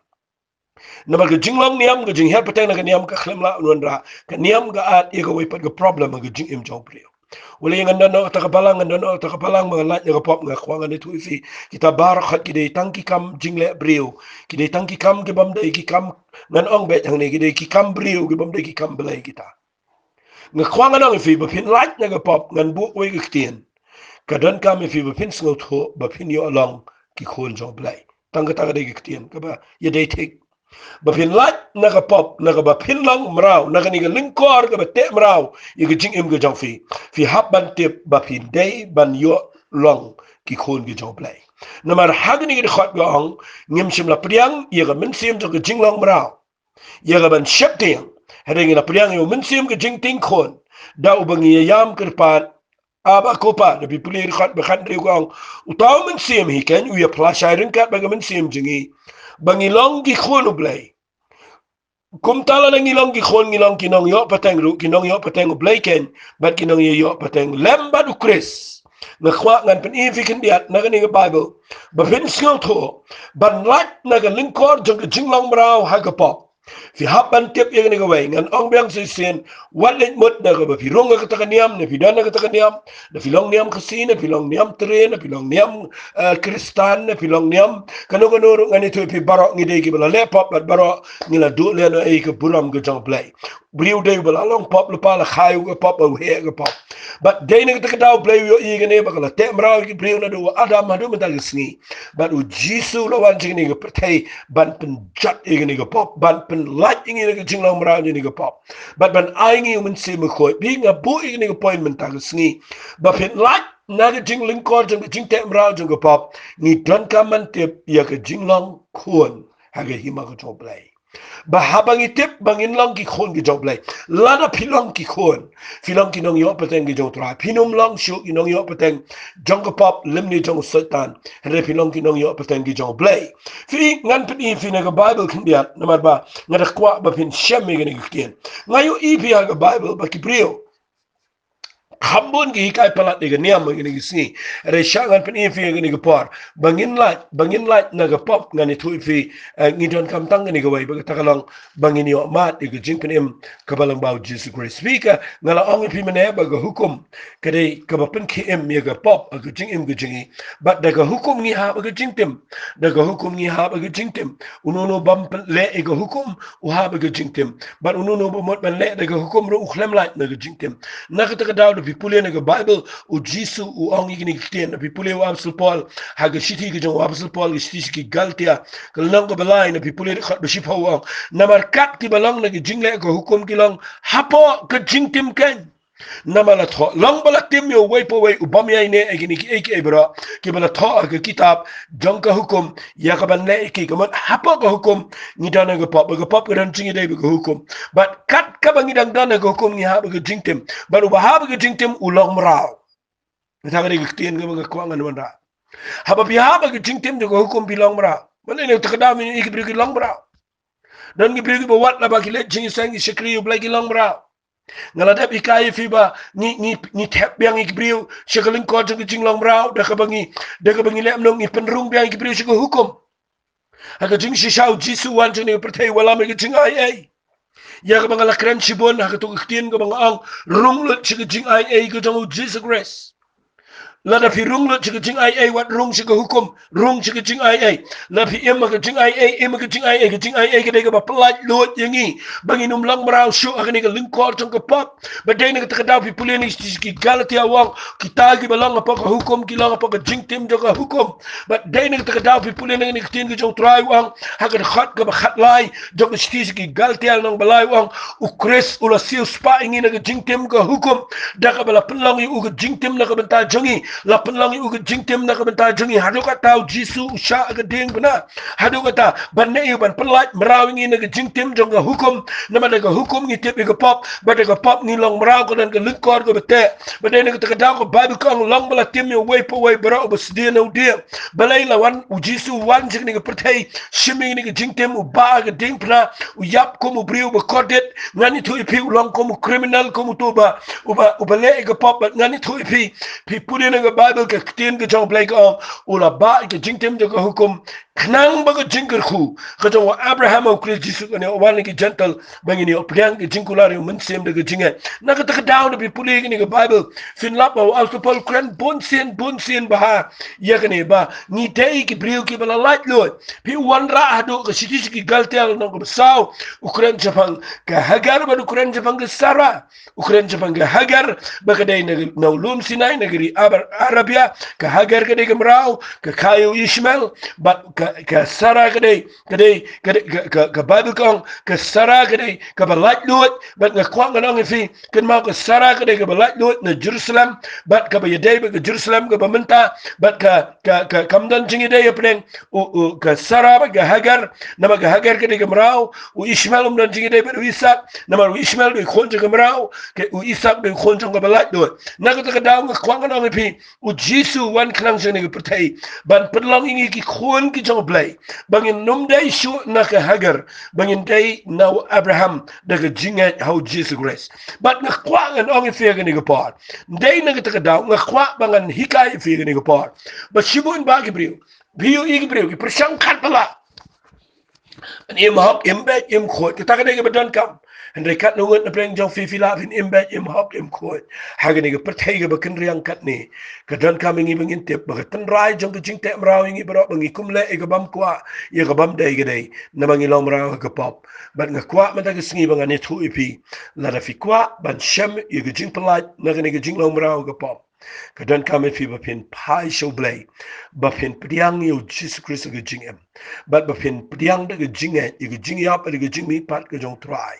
Namar ka jinglong niam, ka jinghiar pateng na ka niam, ka khlem lah ban wanrah. Ka niam ka add ïa kawei pat ka problem ha ka jingim jong u briew. Wat leit, ngan don noh kata ka balang, ngan don noh kata ka balang, ba ngan lait na ka pop, nga kwah ngan ïathuh ïa phi, kita baroh khat ki dei tang ki kam jingleh briew. Ki dei tang ki kam ki bym dei ki kam, ngan ong beit hangne, ki dei ki kam briew, ki bym dei ki kam Blei kita. Nga kwah ngan ong ïa phi, ba phin lait na ka pop, ngan buh kawei ka ktien. Ka donkam ïa phi ba phin sngewthuh, ba phin ïoh long ki khun jong u Blei. Tang kata ka dei ka ktien kaba ïadei thik. Ba phin lait na ka pop, na kaba phin long mraw, na kane ka lyngkor kaba teh mraw ïa ka jingim ka jong phi, phi hap ban tip ba phin dei ban ïoh long ki khun ki jong u Blei. Namar ha kane ka dkhot ka ong, ngim shym la pdiang ïa ka mynsiem jong ka jinglong mraw, ïa ka ban sheptieng, hynrei ngi la pdiang ïa u mynsiem ka jingtieng khun, da uba ngi ïa ïam kyrpad, Abba, Ko Pa. Da phi pule dkhot ba khathynriew, ka ong, uta u mynsiem hi keiñ u ïa phla shai ryngkat bad ka mynsiem jong ngi, ba ngi long ki khun u Blei. Kumta lada ngi long ki khun, ngi long ki nongïoh pateng ruh, ki nongïoh pateng u Blei keiñ, bad ki nongïoh pateng lem bad u Khrist. Nga kwah ngan pyni ïa phi khyndiat na kane ka Baibl, ba phin sngewthuh, ban lait na ka lyngkor jong ka jinglong mraw ha ka pop, phi hap ban tip ïa kane kawei. Ngan ong biang shisien, wat leit mut na kaba phi rung ha kata ka niam, ne phi don ha kata ka niam, ne phi long niam Khasi, ne phi long niam Tre, ne phi long niam, eh, Khristan, ne phi long niam kano kano ruh, ngan ïathuh ïa phi, baroh ngi dei kiba la leh pop, bad baroh ngi la duh lehnoh ïa ka burom ka jong u Blei. Briew dei uba la long pop lypa, la kha ïa ka pop, u heh ka pop. Bad dei na kata ka daw u Blei u ïohi ïa kane, ba ka la teh mraw ïa ki briew naduh u Adam haduh mynta ka sngi. Bad U Jisu u la wan sha kane ka pyrthei ban pynjot ïa kane ka pop, ban pynlait ïa ngi na ka jinglong mraw jong kane ka pop, bad ban ai ngi u Mynsiem Bakhuid. Phi, nga buh ïa kane ka point mynta ka sngi, ba phin lait na ka jinglyngkor jong ka jingteh mraw jong ka pop, ngi donkam ban tip ïa ka jinglong khun ha ka hima ka jong u Blei. Ba haba ngi tip ba ngin long ki khun ki jong u Blei. Lada phi long ki khun, phi long ki nongïoh pateng ki jong u Trai. Phim long shuh ki nongïoh pateng jong ka pop lymne jong u Soitan, hynrei phi long ki nongïoh pateng ki jong u Blei. Phi, ngan pyni ïa phi na ka Baibl khyndiat, namar ba nga da kwah ba phin shem ïa kane ka ktien. Nga ïohi, phi, ha ka Baibl ba ki briew kham bun ki hikai palat ïa ka niam ha kine ki sngi. Hynrei sha ngan pyni ïa phi ha kane ka por ba ngin lait, ba ngin lait na ka pop, ngan ïathuh ïa phi, eh, ngi donkam tang kane kawei, ba kata ka long ba ngin ïoh mad ïa ka jingpynim kaba lyngba u Jisu Khrist. Phi, ka nga la ong ïa phi mynne ba ka hukum ka dei kaba pynkhie im ïa ka pop ha ka jingim ka jong ngi. Bad da ka hukum ngi hap ha ka jingtim. Da ka hukum ngi hap ha ka jingtim. Uno uno bym pyn-, leh ïa ka hukum u hap ha ka jingtim. Bad uno uno ba mut ban leh da ka hukum ruh u khlem lait na ka jingtim. Na kata ka daw, da phi pule na ka Baibl, u Jisu u ong ïa kine ki ktien, da phi pule u Apostol Paul ha ka shithi ka jong u Apostol Paul, ka shithi sha ki Galatia, ka lynnong kaba lai, da phi pule da ka dkhot ba shiphew, u ong: Namar kat kiba long na ka jingleh ka hukum ki long hapoh ka jingtim keiñ. Namar la thoh, long ba la tim ïa uwei pa uwei u bym ïaineh ïa kine kiei kiei baroh kiba la thoh ha ka kitab jong ka hukum ïa kaban leh ïa ki. Ka mut hapoh ka hukum ngi don ha ka pop, ba ka pop ka don jingïadei bad ka hukum. Bad kat kaba ngi dang don ha ka hukum ngi hap ha ka jingtim. Bad uba hap ha ka jingtim u long mraw. Kata ka dei ka ktien kaba nga kwah ngan wanrah. Haba phi hap ha ka jingtim jong ka hukum phi long mraw. Mynta na kata ka daw mynta ki briew ki long mraw. Don ki briew kiba wat la ba ki leit jingïaseng, ki shakri ïa u Blei, ki long mraw. Nga la dep hikai ïa phi ba ngi, ngi, ngi thep biang ïa ki briew sha ka lyngkor jong ka jinglong mraw, da kaba ngi, da kaba ngi leh kumno, ngi pynrung biang ïa ki briew sha ka hukum. Ha ka jingshisha u Jisu u wan sha kane ka pyrthei, u wallam ïa ka jingaiei. Ïa kaba nga la kren shibun ha kato ka ktien kaba nga ong, rung lut sha ka jingaiei ka jong u Jisu Khrist. Lada phi rung lut sha ka jingaiei, wat rung sha ka hukum, rung sha ka jingaiei. Lada phi im ha ka jingaiei, im ha ka jingaiei, ka jingaiei ka dei kaba pyllaitluid ïa ngi ba ngin ym long mraw shuh ha kane ka lyngkor jong ka pop. Bad dei na kata ka daw phi pule na ki shithi sha ki Galatia, u ong, kita kiba long hapoh ka hukum ki long hapoh ka jingtim jong ka hukum. Bad dei na kata ka daw phi pule na kane ka ktien ka jong u Trai, u ong ha ka dkhot kaba khatlai jong ka shithi sha ki Galatia, lynnong ba lai, u ong, u Khrist u la siewspah ïa ngi na ka jingtim ka hukum, da kaba la pynlong ïa u ka jingtim na ka bynta jong ngi. La pynlong ïa u ka jingtim na ka bynta jong ngi. Haduh katta u Jisu u shah ha ka diengphna. Haduh katta, ban ne ïa u, ban pyllait mraw ïa ngi na ka jingtim jong ka hukum. Namar da ka hukum ngi tip ïa ka pop, bad da ka pop ngi long mraw, ka don ka lyngkor kaba teh. Bad dei na kata ka daw ka Baibl ka ong, long ba la tim ïa uwei pa uwei baroh uba sdien na u dieng. Balei la wan u Jisu, u wan sha kane ka pyrthei, shim ïa kane ka jingtim, u bah ha ka diengphna, u ïap kum u briew uba kordit. Ngan ïathuh ïa phi, u long kum u criminal, kum uto uba, uba, uba leh ïa ka pop. Bad ngan ïathuh ïa phi, phi pule na ka Baibl, ka ktien ka jong u Blei ka ong, u la bah ïa ka jingtim jong ka hukum, khnang ba ka jingkyrkhu ka jong u Abraham ha u Khrist Jisu kan ïoh wan na ki Jentil, ba ngin ïoh pdiang ka jingkular ïa u Mynsiem da ka jingngeit. Na kata ka daw, da phi pule kane ka Baibl, phin lap ba u Apostol Paul u kren bunsien, bunsien bha ïa kane, ba ngi dei ki briew kiba la laitluid. Phi wanrah haduh ka shithi sha ki Galatia, lynnong kaba saw, u kren shaphang ka Hagar bad u kren shaphang ka Sara. U kren shaphang ka Hagar ba ka dei na, na u lum Sinai, na ka ri Abar-, Arabia. Ka Hagar ka dei ka mraw, ka kha ïa u Ishmael. Bad ka, ka Sara ka dei, ka dei, ka dei, ka, ka, ka Baibl ka ong, ka Sara ka dei kaba laitluid. Bad nga kwah ngan ong ïa phi, kynmaw, ka Sara ka dei kaba laitluid na Jerusalem, bad kaba ïadei bad ka Jerusalem kaba mynta, bad ka, ka, ka, kam don jingïadei hapdeng u, u, ka Sara bad ka Hagar. Namar ka Hagar ka dei ka mraw, u Ishmael um don jingïadei bad u Isak. Namar u Ishmael u dei u khun jong ka mraw, ka, u Isak u dei u khun jong kaba laitluid. Na kata ka daw nga kwah ngan ong ïa phi, u Jisu u wan khnang sha kane ka pyrthei ban pynlong ïa ngi ki khun ki jong u Blei, ba ngin ym dei shuh na ka Hagar, ba ngin dei na u Abraham da ka jingngeit ha u Jisu Khrist. Bad nga kwah ngan ong ïa phi ha kane ka por, dei na kata ka daw nga kwah ba ngan hikai ïa phi ha kane ka por, ba shibun bah ki briew, phi ïohi ki briew ki pyrshang khat palat ban im hok, im beit, im khuid. Kata ka dei kaba donkam. Hynrei katno ngut na pdeng jong phi phi lah ban im beit, im hok, im khuid ha kane ka pyrthei kaba kynriang katne? Ka donkam ïa ngi ba ngin tip ba ka tynrai jong ka jingteh mraw ïa ngi baroh, ba ngi kum leh ïa ka bym kwah, ïa ka bym dei ka dei namar ngi long mraw ha ka pop. Bad nga kwah mynta ka sngi ba ngan ïathuh ïa phi, lada phi kwah ban shem ïa ka jingpyllait na kane ka jinglong mraw ha ka pop, ka donkam ïa phi ba phin phai sha u Blei, ba phin pdiang ïa u Jisu Khrist ha ka jingim, bad ba phin pdiang da ka jingngeit ïa ka jingïap, ïa ka jingmihpat ka jong u Trai,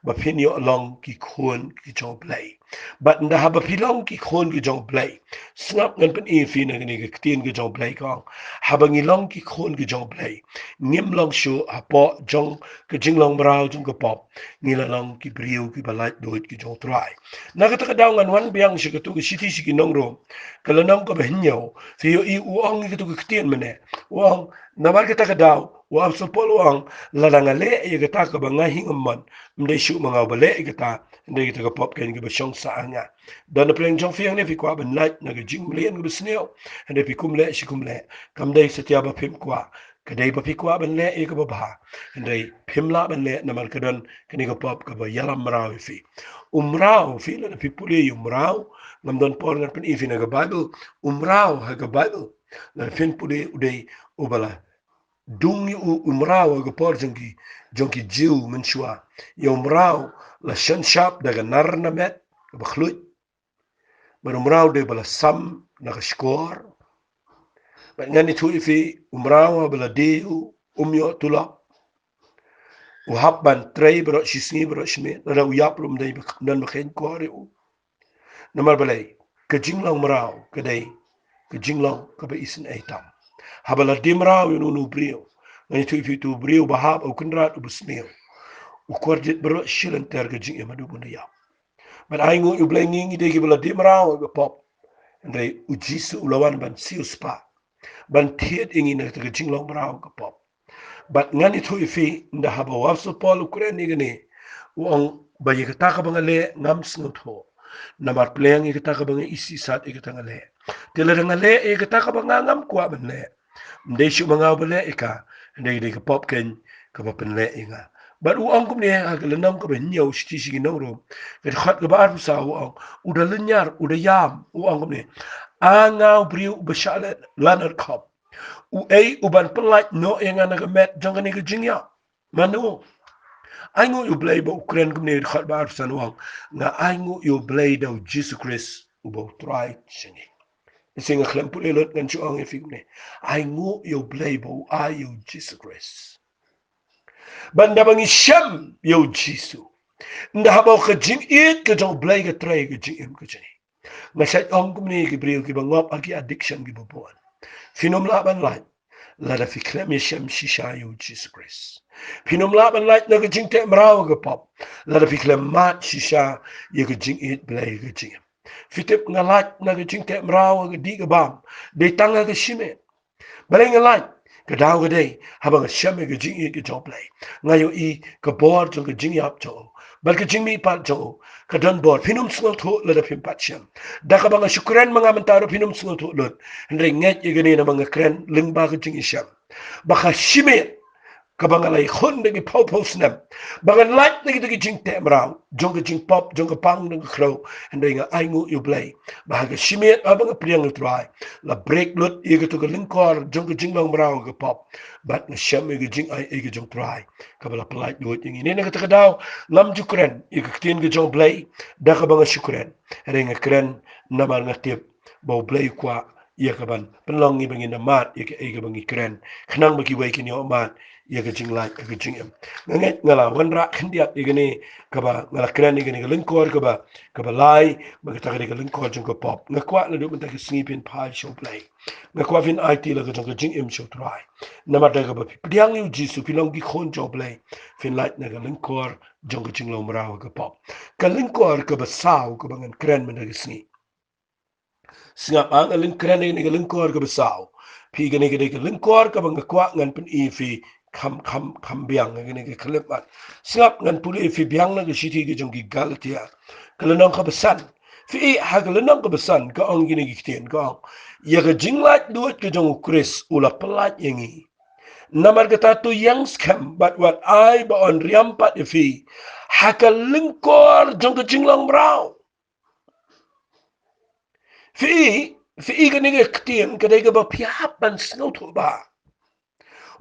ba phin ïoh long ki khun ki jong u Blei. Bad ynda haba phi long ki khun ki jong u Blei, sngap, ngan pyni ïa phi na kane ka ktien ka jong u Blei ka ong, haba ngi long ki khun ki jong u Blei, ngim long shuh hapoh jong ka jinglong mraw jong ka pop, ngi la long ki briew kiba laitluid ki jong u Trai. Na kata ka daw ngan wan biang sha kato ka shithi sha ki nong Rom, ka lynnong kaba hynñiew. Phi ïohi u ong ïa kato ka ktien mynne, u ong, namar kata ka daw U apostol Paul u ong, lada nga leh ïa kata kaba nga hi ngam mon, ym dei shuh ma nga uba leh ïa kata, hynrei kata ka pop kein kaba shong sah ha nga. Don na pdeng jong phi hangne phi kwah ban lait na ka jingmlien kaba sniew, hynrei phi kum leh shi kum leh. Kam dei satia ba phim kwah, ka dei ba phi kwah ban leh ïa kaba bha, hynrei phim lah ban leh namar ka don kane ka pop kaba ïalam mraw ïa phi. U mraw, phi lada phi pule ïa u mraw, ngam don por ngan pyni phi na ka Baibl, u mraw ha ka Baibl lada phin pule u dei uba la dung ïa u, u mraw ha ka por jong ki, jong ki Jiw mynshuwa. Ïa u mraw la shon shap da ka nar na met kaba khluit. Bad u mraw dei ba la sam na ka shkor. Bad ngan ïathuh ïa phi, u mraw haba la die u, um ïoh tulop. U hap ban trei baroh shi sngi baroh shi miet, lada u ïap ruh ym dei ba, ym don ba kheiñ kor ïa u. Namar balei? Ka jinglong mraw ka dei ka jinglong kaba isynei tam. Haba la die mraw ïa uno uno u briew, ngan ïathuh ïa phi, uto u briew ba hap, u kynrad, uba sniew, u kordit baroh shi lynter ka jingim haduh ba un da ïap. Bad ainguh ïa U Blei, ngi ngi dei kiba la die mraw ha ka pop, hynrei U Jisu u la wan ban siewspah, ban thied ïa ngi na kata ka jinglong mraw ha ka pop. Bad ngan ïathuh ïa phi, ynda haba u apostol Paul u kren ïa kane, u ong ba ïa kata kaba nga leh ngam sngewthuh, namar pdeng ïa kata kaba nga isih sat, ïa kata nga leh. Te lada nga leh ïa kata kaba nga ngam kwah ban leh, ym dei shuh ma nga uba leh ïa ka, hynrei dei ka pop kein kaba pynleh ïa nga. Bad u ong kumne ha ka lynnong kaba hynñiew shithi sha ki nong Rom, ka dkhot kaba arphew saw, u ong, u da lynñiar, u da ïam, u ong kumne, a nga u briew uba shah leh lanot khop, uei u ban pyllait noh ïa nga na ka met jong kane ka jingïap? Mano? Ainguh ïa U Blei ba u kren kumne, dkhot ba arphew san, u ong, nga ainguh ïa U Blei da U Jisu Khrist uba U Trai jong ngi. Shisha nga khlem pule lut ngan shu ong ïa phi kumne, ainguh ïa U Blei ba u ai ïa U Jisu Khrist. Bad ynda ba ngi shem ïa U Jisu, ynda haba ka jingïeit ka jong U Blei ka trei ka jingim ka jong ngi. Nga shait ong kumne ïa ki briew kiba ngop ha ki addiction kiba bun, phin ym lah ban lait lada phi khlem ïashem shisha ïa U Jisu Khrist. Phin ym lah ban lait na ka jingteh mraw ha ka pop lada phi khlem mad shisha ïa ka jingïeit Blei ha ka jingim. Phi tip, nga lait na ka jingteh mraw ha ka dih ka bam dei tang ha ka shimet. Balei nga lait? Ka daw ka dei haba nga shem ïa ka jingïeit ka jong U Blei, nga ïohi ka bor jong ka jingïap jong u bad ka jingmihpat jong u. Ka don bor, phin ym sngewthuh lada phim pat shem. Da kaba nga shu kren ma nga mynta ruh phin ym sngewthuh lut, hynrei ngeit ïa kane, namar nga kren lyngba ka jingïashem. Ba ka shimet kaba nga la ïakhun da ki phew phew snem, ba ngan lait na kita ki jingteh mraw jong ka jingpop, jong ka pang, jong ka khrew, hynrei nga ainguh ïa U Blei ba ha ka shimet haba nga pdiang ïa U Trai, la break lut ïa kato ka lyngkor jong ka jinglong mraw ha ka pop, bad nga shem ïa ka jingaiei ka jong U Trai kaba la pyllait luid ïa ngi. Ne na kata ka daw ngam ju kren ïa ka ktien ka jong U Blei da kaba nga shu kren, hynrei nga kren namar nga tip ba U Blei u kwah ïa ka ban pynlong ngi ba ngin da mad ïa kaei kaba ngi kren, khnang ba kiwei kin ïoh mad ïa ka jinglait ha ka jingim. Nga ngeit nga la wanrah khyndiat ïa kane kaba nga la kren ïa kane ka lyngkor kaba, kaba lai, ba kata ka dei ka lyngkor jong ka pop. Nga kwah naduh mynta ka sngi phin phai sha U Blei. Nga kwah phin aiti la ka jong ka jingim sha U Trai. Namar da kaba phi pdiang ïa U Jisu, phi long ki khun jong U Blei, phin lait na ka lyngkor jong ka jinglong mraw ha ka pop. Ka lyngkor kaba saw kaba ngan kren mynta ka sngi. Sngap, ah, nga lyngkren ïa kane ka lyngkor kaba saw. Phi, kane ka dei ka lyngkor kaba nga kwah ngan pyni ïa phi kham, kham, kham biang, ïa kane ka khyllipmat. Sngap, ngan pule ïa phi biang na ka shithi ka jong ki Galatia, ka lynnong kaba san. Phi, ha ka lynnong kaba san ka ong kine ki ktien, ka ong, ïa ka jinglaitluid ka jong U Khrist u la pyllait ïa ngi. Namar kata to ïeng skhem bad wat ai ba yn riam pat ïa phi ha ka lyngkor jong ka jinglong mraw. Phi, phi, kane ka ktien ka dei kaba phi hap ban sngewthuh bha.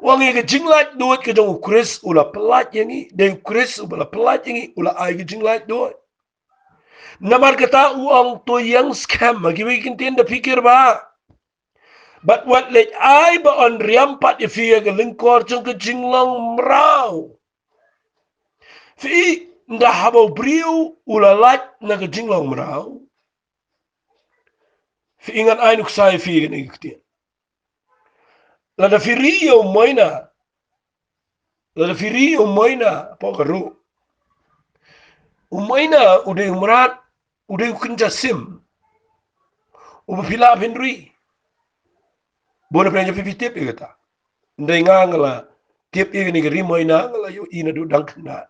U ong ïa ka jinglaitluid ka jong U Khrist u la pyllait ïa ngi, dei U Khrist uba la pyllait ïa ngi, u la ai ka jinglaitluid. Namar kata u ong to ïeng skhem, ha kiwei ki ktien da phikir bha. Bad wat leit ai ba yn riam pat ïa phi ha ka lyngkor jong ka jinglong mraw. Phi, ynda haba u briew u la lait na ka jinglong mraw, phi, ngan ai nuksa ïa phi kane ka ktien. Lada phi ri ïa u moina, lada phi ri ïa u moina hapoh ka ruh, u moina u dei u mrad, u dei u kynja sim uba phi lah phin ri. Bun na pdeng jong phi phi tip ïa kata. Hynrei nga, nga la, tip ïa kane ka ri Moina, nga la ïohi naduh dang khynnah.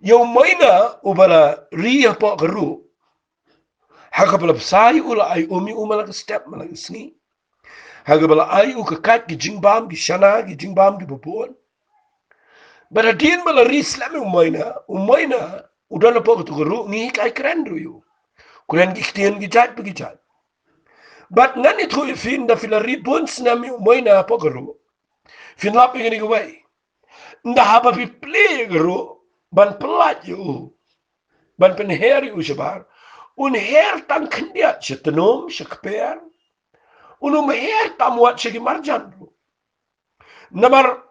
Ïa u Moina uba la ri hapoh ka ruh, ha kaba la bsa ïa u, la ai um ïa u man la ka step man la ka sngi. Ha kaba la ai u ka kait, ki jingbam ki shana, ki jingbam kiba bun. Bad hadien ba la ri slem ïa u Moina, u Moina u don hapoh katu ka ruh, ngi hikai kren ruh ïa u, kren ki ktien ki jait bad ki jait. Bad ngan ïathuh ïa phi, ynda phi la ri bun snem ïa u Moina hapoh ka ruh, phin lap ïa kane kawei. Ynda haba phi plie ïa ka ruh ban pyllait ïa u, ban pynher ïa u shabar, un her tang khyndiat sha tnum, sha kper. Un ym her tam wat sha ki marjan ruh. Namar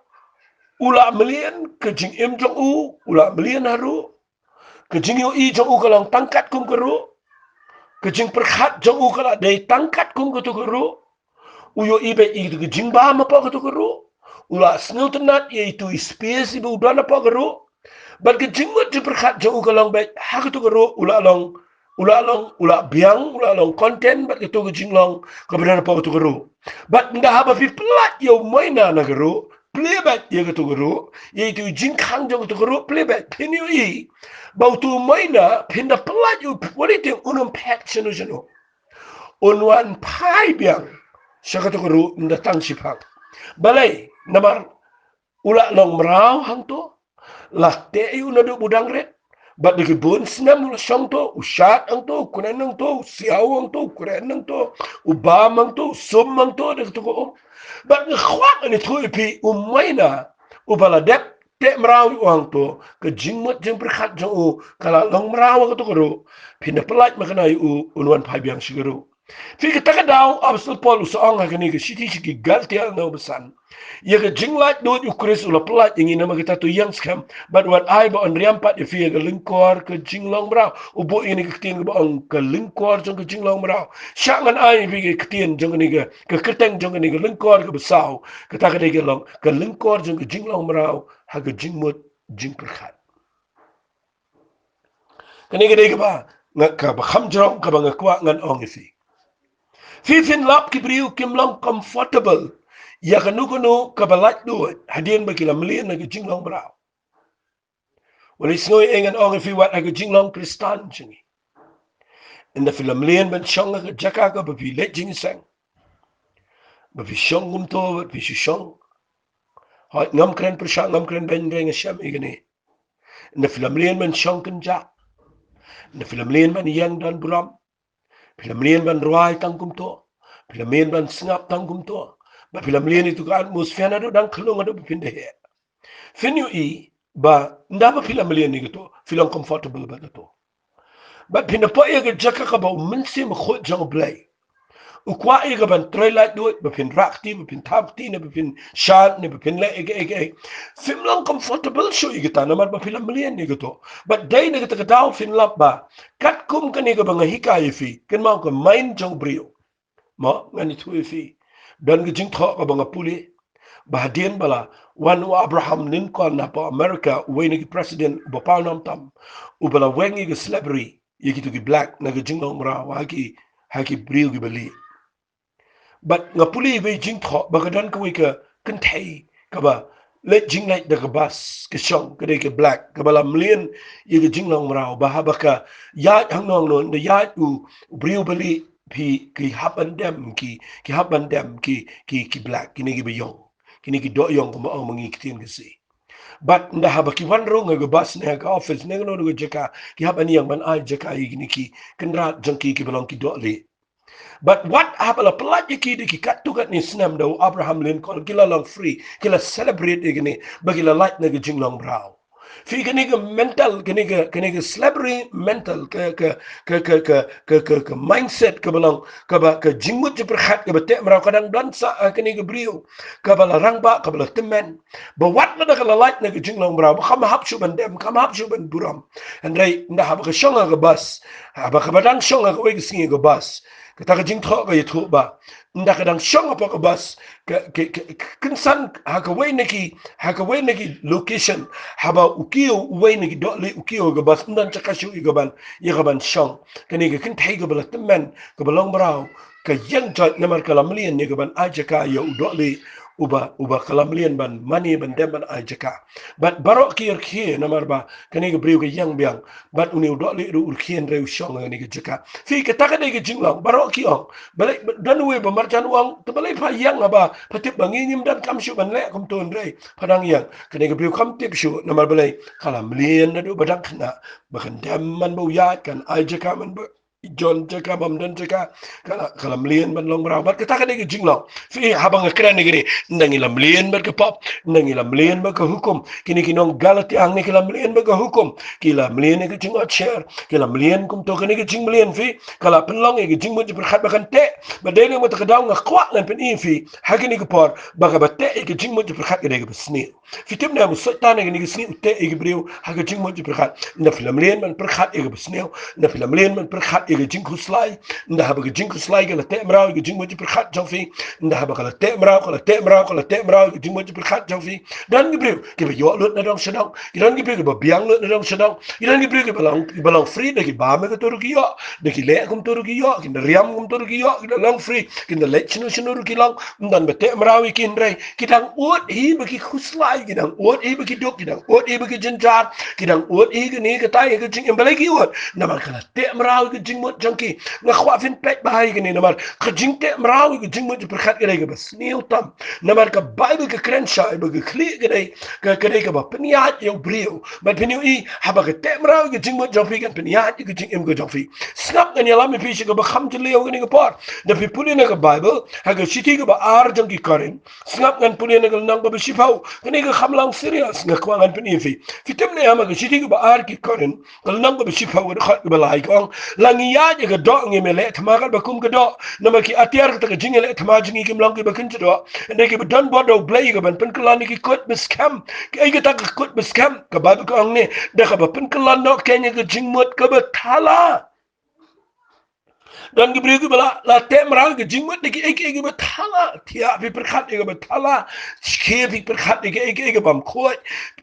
u la mlien, ka jingim jong u u la mlien ha ruh. Ka jingïohi jong u ka long tang katkum ka ruh. Ka jingpyrkhat jong u ka la dei tang katkum katu ka ruh. U ïohi beit ïa katu ka jingbam hapoh katu ka ruh. U la sngewtynnat ïa itu i space iba u don hapoh ka ruh. Bad ka jingmut jingpyrkhat jong u ka long beit ha katu ka ruh, u la long, u la long, u la biang, u la long content bad katu ka jinglong kaba don hapoh katu ka ruh. Bad ynda haba phi pyllait ïa u Moina na ka ruh, plie beit ïa katu ka ruh, ïa itu i jingkhang jong katu ka ruh, plie beit, phin ïohi ba utu u Moina, phin da pyllait ïa u, wat ïa tieng un ym phet shano shano. Un wan phai biang sha katu ka ruh ynda tang shiphang. Balei? Namar u la long mraw hangto, la teh ïa u naduh ba u dang rit. Bad da ki bun snem u la shong to, u shad hangto, u kren hangto, u siaw hangto, u kren hangto, u bam hangto, u sum hangto, da katu ka um. Bad nga kwah ngan ïathuh ïa phi, u Moina uba la dep teh mraw ïa u hangto, ka jingmut jingpyrkhat jong u ka la long mraw ha katu ka ruh. Phin da pyllait makna ïa u, un wan phai biang sha ka ruh. Phi, kata ka daw u Apostol Paul u sa ong ha kane ka shithi sha ki Galtia lynnong ba san, ïa ka jinglaitluid u Khrist u la pyllait ïa ngi namar kata, to ïeng skhem bad wat ai ba yn riam pat ïa phi ïa ka lyngkor ka jinglong mraw. U buh ïa kane ka ktien kaba ong ka lyngkor jong ka jinglong mraw. Shah ngan ai ïa phi ka ktien jong kane ka, ka kyrteng jong kane ka lyngkor kaba saw. Kata ka dei ka long ka lyngkor jong ka jinglong mraw ha ka jingmut jingpyrkhat. Kane ka dei kaba nga, kaba kham jrong, kaba nga kwah ngan ong ïa phi. Phi, phin lap, ki briew kim long comfortable ïa kano kano kaba laitluid hadien ba ki la mlien na ka jinglong mraw. Wat sngew ei ngan ong ïa phi wat ha ka jinglong Khristan jong ngi. Ynda phi la mlien ban shong ha ka jaka kaba phi leit jingïaseng, ba phi shong kumto, ba phi shu shong. Hooid, ngam kren pyrshah, ngam kren beiñ, nga shem ïa kane. Ynda phi la mlien ban shong kynjah, ynda phi la mlien ban ïeng don burom, phi la mlien ban rwai tang kumto, phi la mlien ban sngap tang kumto, ba phi la mlien ïa katu ka atmosphere naduh dang khyllung haduh ba phin da heh. Phin ïohi ba ynda ba phi la mlien ïa kato, phi long comfortable bad kato. Bad phin da poi ïa ka jaka kaba u Mynsiem Bakhuid jong U Blei u kwah ïa ka ban trei laitluid, ba phin rah kti, ba phin thap kti, ne ba phin shad, ne ba phin leh ïa kaei kaei. Phim long comfortable shuh ïa kata namar ba phi la mlien ïa kato. Bad dei na kata ka daw phin lap ba katkum kane kaba nga hikai ïa phi, kynmaw, ka mind jong u briew. Mo, ngan ïathuh ïa phi. Don ka jingthoh kaba nga pule, ba hadien ba la wan u Abraham Lincoln na hapoh America, uwei na ki president uba paw nam tam, uba la weng ïa ka slavery ïa kito ki black na ka jinglong mraw, ha ki, ha ki briew kiba lieh. Bad nga pule iwei i jingthoh ba ka don kawei ka kynthei kaba leit jingleit da ka bus, ka shong, ka dei ka black, kaba la mlien ïa ka jinglong mraw, ba haba ka ïaid hangno hangno, ynda ïaid u, u briew ba lieh, phi, ki hap ban dem, ki, ki hap ban dem, ki, ki, ki black, kine kiba ïong, kine ki doh ïong, kumba ong ma ngi ktien Khasi. Bad ynda haba ki wan rung ha ka bus ne ha ka office ne kano kano ka jaka, ki hap ban ïeng ban ai jaka ïa kine ki kynrad jong ki kiba long ki dohlieh. Bad wat haba la pyllait ïa ki da ki katto katne snem da u Abraham Lincoln, ki la long free, ki la celebrate ïa kine, ba ki la lait na ka jinglong mraw. Phi, kane ka mental, kane ka, kane ka slavery mental, ka, ka, ka mindset kaba long, kaba, ka jingmut jingpyrkhat kaba teh mraw ka dang don sah ha kane ka briew kaba la rangbah, kaba la tymmen. Ba wat lada ka la lait na ka jinglong mraw, ba kam hap shuh ban dem, kam hap shuh ban burom. Hynrei ynda haba ka shong ha ka bus, haba kaba dang shong ha kawei ka sngi ha ka bus, kata ka jingthoh ka ïathuh ba ynda ka dang shong hapoh ka bus, ka, ka, ka, ka kynsan ha kawei na ki, ha kawei na ki location, haba u kiew, uwei na ki dohlieh u kiew ha ka bus, ym don jaka shuh ïa ka ban, ïa ka ban shong. Kane ka kynthei kaba la tymmen, kaba long mraw, ka ïeng joit namar ka la mlien ïa ka ban ai jaka ïa u dohlieh uba, uba ka la mlien ban mane, ban dem ban ai jaka. Bad baroh ki rkhie namar ba kane ka briew ka ïeng biang. Bad une u dohlieh ruh u rkhie hynrei u shong ha kane ka jaka. Phi, kata ka dei ka jinglong, baroh ki ong. Balei don uwei ba marjan u ong, te balei pha ïeng haba pha tip ba ngi ngim donkam shuh ban leh kumto, hynrei pha dang ïeng. Kane ka briew kam tip shuh namar balei, ka la mlien naduh ba dang khynnah ba kan dem man ba u ïaid, kan ai jaka man ba jon jaka, bym don jaka, ka la, ka la mlien ban long mraw. Bad kata ka dei ka jinglong. Phi, haba nga kren ïa kane, ynda ngi la mlien bad ka pop, ynda ngi la mlien bad ka hukum. Kine ki nong Galatia hangne ki la mlien bad ka hukum, ki la mlien ïa ka jingotsher, ki la mlien kumto. Kane ka jingmlien, phi, ka la pynlong ïa ka jingmut jingpyrkhat ba kan teh. Bad dei na kata ka daw nga kwah ngan pyni ïa phi ha kane ka por ba kaba teh ïa ka jingmut jingpyrkhat ka dei kaba sniew. Phi tip ne em, u Soitan ha kine ki sngi u teh ïa ki briew ha ka jingmut jingpyrkhat. Ynda phi la mlien ban pyrkhat ïa kaba sniew, ynda phi la mlien ban pyrkhat ïa ka jingkhuslai, ynda haba ka jingkhuslai ka la teh mraw ïa ka jingmut jingpyrkhat jong phi, ynda haba ka la teh mraw, ka la teh mraw, ka la teh mraw ïa ka jingmut jingpyrkhat jong phi. Don ki briew kiba ïoh lut na dong sha dong, ki don ki briew kiba biang lut na dong sha dong, ki don ki briew kiba long, kiba long free, da ki bam ïa kato ruh ki ïoh, da ki leh kumto ruh ki ïoh, ki da riam kumto ruh ki ïoh, ki da long free, ki da leit shano shano ruh ki long. Ym don ba teh mraw ïa ki, hynrei ki dang ud hi ba ki khuslai, ki dang ud hi ba ki duk, ki dang ud hi ba ki jynjar, ki dang ud hi kane katai ïa ka jingim. Balei ki ud? Namar ka la teh mraw ïa ka jingmut jong ki. Nga kwah phin peit bha ïa kane, namar ka jingteh mraw ïa ka jingmut jingpyrkhat ka dei kaba sniew tam. Namar ka Baibl ka kren shai ba ka khlieh ka dei, ka, ka dei kaba pynïaid ïa u briew. Bad phin ïohi, haba ka teh mraw ïa ka jingmut jong phi kan pynïaid ïa ka jingim ka jong phi. Sngap, ngan ïalam ïa phi sha kaba kham jylliew kane ka por. Da phi pule na ka Baibl ha ka shithi kaba ar jong ki Korinth, sngap, ngan pule na ka lynnong kaba shiphew. Kane ka kham long serious, nga kwah ngan pyni ïa phi. Phi tip ne em, ha ka shithi kaba ar ki Korinth, ka lynnong kaba shiphew, ka dkhot kaba lai, ka ong: La ngi ïaid ïa ka doh, ngim ïaleh thma katba kum ka doh. Namar ki atiar kata ka jingïaleh thma jong ngi kim long kiba kynja doh, hynrei kiba don bor da U Blei ïa ka ban pynkyllon ïa ki kut ba skhem. Kaei kata ka kut ba skhem? Ka Baibl ka ong ne, da kaba pynkyllon noh kein ïa ka jingmut kaba thala. Don ki briew kiba la, la teh mraw ïa ka jingmut da kiei kiei kiba thala. Thiah phi pyrkhat ïa kaba thala. Shikhe phi pyrkhat ïa kiei kiei kaba ym khuid.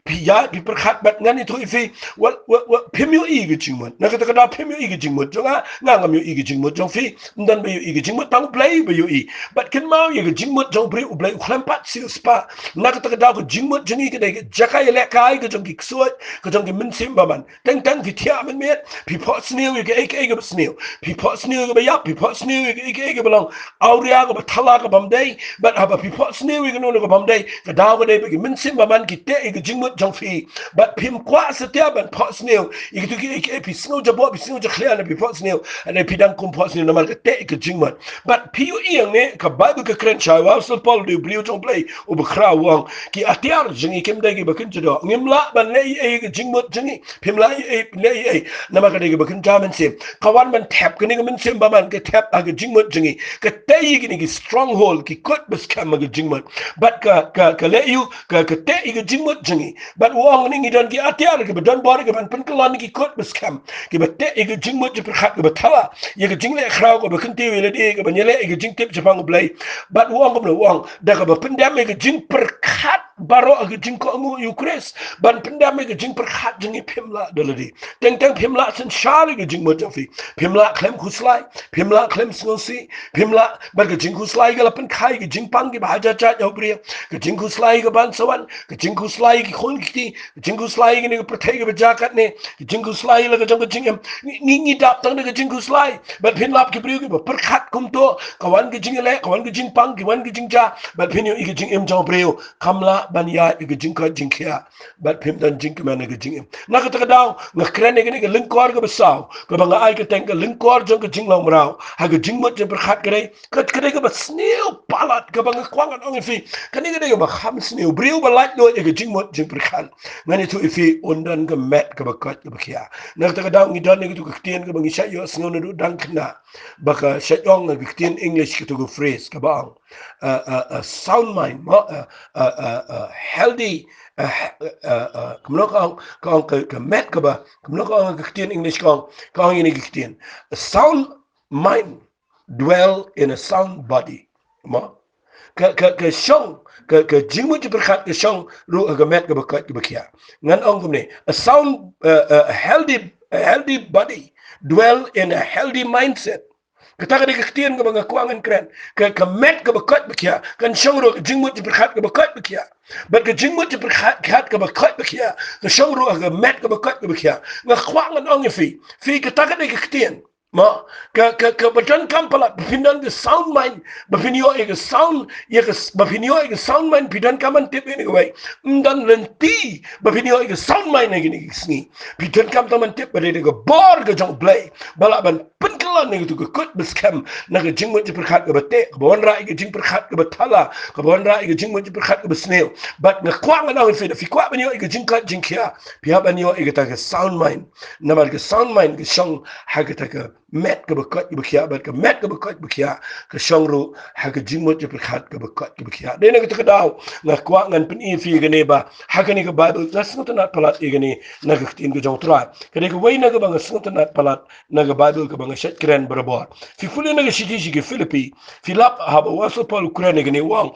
Phi ïaid phi pyrkhat. Bad ngan ïathuh ïa phi, wat, wat, wat, phim ïohi ïa ka jingmut. Na kata ka daw phim ïohi ïa ka jingmut jong nga, nga ngam ïohi ïa ka jingmut jong phi. Ym don ba ïohi ïa ka jingmut, tang U Blei ba ïohi. Bad kynmaw, ïa ka jingmut jong u briew, U Blei u khlem pat siewspah. Na kata ka daw ka jingmut jong ngi ka dei ka jaka ïalehkai ka jong ki ksuid, ka jong ki mynsiem bymman. Teng teng phi thiah mynmiet, phi phohsniew ïa kaei kaei kaba sniew, phi phohsniew ïa kaba ïap, phi phohsniew ïa kaei kaei kaba long awria, kaba thala, kaba ym dei. Bad haba phi phohsniew ïa kano kano kaba ym dei, ka daw ka dei ba ki mynsiem bymman ki teh ïa ka jingmut jong phi. Bad phim kwah satia ban phohsniew ïa kito kiei kiei, phi sngew jaboh, phi sngew jakhlia haba phi phohsniew. Hynrei phi dang kum phohsniew namar ka teh ïa ka jingmut. Bad phi ïohi hangne, ka Baibl ka kren shai, u Apostol Paul u dei u briew jong U Blei uba khraw, u ong: Ki atiar jong ngi kim dei kiba kynja doh. Ngim lah ban leh ei ei ïa ka jingmut jong ngi. Phim lah ei ei, leh ei ei. Namar ka dei kaba kynja mynsiem. Ka wan ban thep kane ka mynsiem bymman, ka thep ha ka jingmut jong ngi. Ka tei ïa kine ki stronghold, ki kut ba skhem ha ka jingmut. Bad ka, ka, ka leh ïa u, ka, ka teh ïa ka jingmut jong ngi. Bad u ong ne, ngi don ki atiar kiba don bor ïa ka ban pynkyllon ïa ki kut ba skhem, kiba teh ïa ka jingmut jingpyrkhat kaba thala, ïa ka jingleh khraw kaba kyntiew ïa lade, kaba ïaleh ïa ka jingtip shaphang U Blei. Bad u ong kumno? U ong: Da kaba pyndem ïa ka jingpyrkhat baroh ha ka jingkohnguh ïa U Khrist. Ban pyndem ïa ka jingpyrkhat jong ngi, phim lah da lade. Teng teng phim lah synshar ïa ka jingmut jong phi. Phim lah khlem khuslai, phim lah khlem sngewsih, phim lah. Bad ka jingkhuslai ka la pynkha ïa ka jingpang kiba ha jait jait ïa u briew. Ka jingkhuslai ka ban sa wan, ka jingkhuslai ki khun ki kti, ka jingkhuslai kane ka pyrthei kaba jia katne, ka jingkhuslai la ka jong ka jingim. Ngi, ngi, ngi dap tang da ka jingkhuslai. Bad phin lap ki briew kiba pyrkhat kumto, ka wan ka jingïaleh, ka wan ka jingpang, ki wan ka jingjia. Bad phin ïohi ka jingim jong u briew kam lah ban ïaid ïa ka jingkoit jingkhiah. Bad phim don jingkmen ha ka jingim. Na kata ka daw nga kren ïa kane ka lyngkor kaba saw, kaba nga ai kyrteng ka lyngkor jong ka jinglong mraw ha ka jingmut jingpyrkhat. Ka dei, ka, ka dei kaba sniew palat, kaba nga kwah ngan ong ïa phi, kane ka dei kaba kham sniew. Briew ba laitluid ïa ka jingmut jingpyrkhat, ngan ïathuh ïa phi, un don ka met kaba koit kaba khiah. Na kata ka daw ngi don ïa kato ka ktien kaba ngi shait ïohsngew naduh dang khynnah, ba ka shait ong ha ka ktien English, kato ka phrase kaba ong, a, a, a sound mind, mo, a, a, a, a healthy, a, he-, a, a, kumno ka ong, ka ong ka, ka met kaba, kumno ka ong ka ktien English, ka ong, ka ong ïa kane ka ktien: A sound mind dwell in a sound body. Mo? Ka, ka, ka shong, ka, ka jingmut jingpyrkhat ka shong ruh ha ka met kaba koit kaba khiah. Ngan ong kumne: A sound, a, a healthy, a healthy body dwell in a healthy mindset. Kata ka dei ka ktien kaba nga kwah ngan kren. Ka, ka met kaba koit ba khiah kan shong ruh ha ka jingmut jingpyrkhat kaba koit ba khiah. Bad ka jingmut jingpyrkhat kaba koit ba khiah ka shong ruh ha ka met kaba koit ba khiah. Nga kwah ngan ong ïa phi, phi, kata ka dei ka ktien. Mo, ka, ka, kaba donkam palat, ba phin don ka sound mind, ba phin ïoh ïa ka sound, ïa ka, ba phin ïoh ïa ka sound mind, phi donkam ban tip ïa kane kawei. Ym don lynti ba phin ïoh ïa ka sound mind ha kine ki sngi. Phi donkam tang ban tip ba dei da ka bor ka jong U Blei ba lah ban pynkylla ïa katu ka kut ba skhem na ka jingmut jingpyrkhat kaba teh, kaba wanrah ïa ka jingpyrkhat kaba thala, kaba wanrah ïa ka jingmut jingpyrkhat kaba sniew. Bad nga kwah ngan ong ïa phi, da phi kwah ban ïoh ïa ka jingkoit jingkhiah, phi hap ban ïoh ïa kata ka sound mind. Namar ka sound mind ka shong ha kata ka met kaba koit kaba khiah, bad ka met kaba koit ba khiah ka shong ruh ha ka jingmut jingpyrkhat kaba koit kaba khiah. Dei na kata ka daw nga kwah ngan pyni ïa phi ïa kane ba ha kane ka Baibl nga sngewtynnat palat ïa kane na ka ktien ka jong U Trai. Ka dei kawei na kaba nga sngewtynnat palat na ka Baibl kaba nga shait kren barabor. Phi pule na ka shithi sha ki Philippi, phi lap haba u Apostol Paul u kren ïa kane, u ong,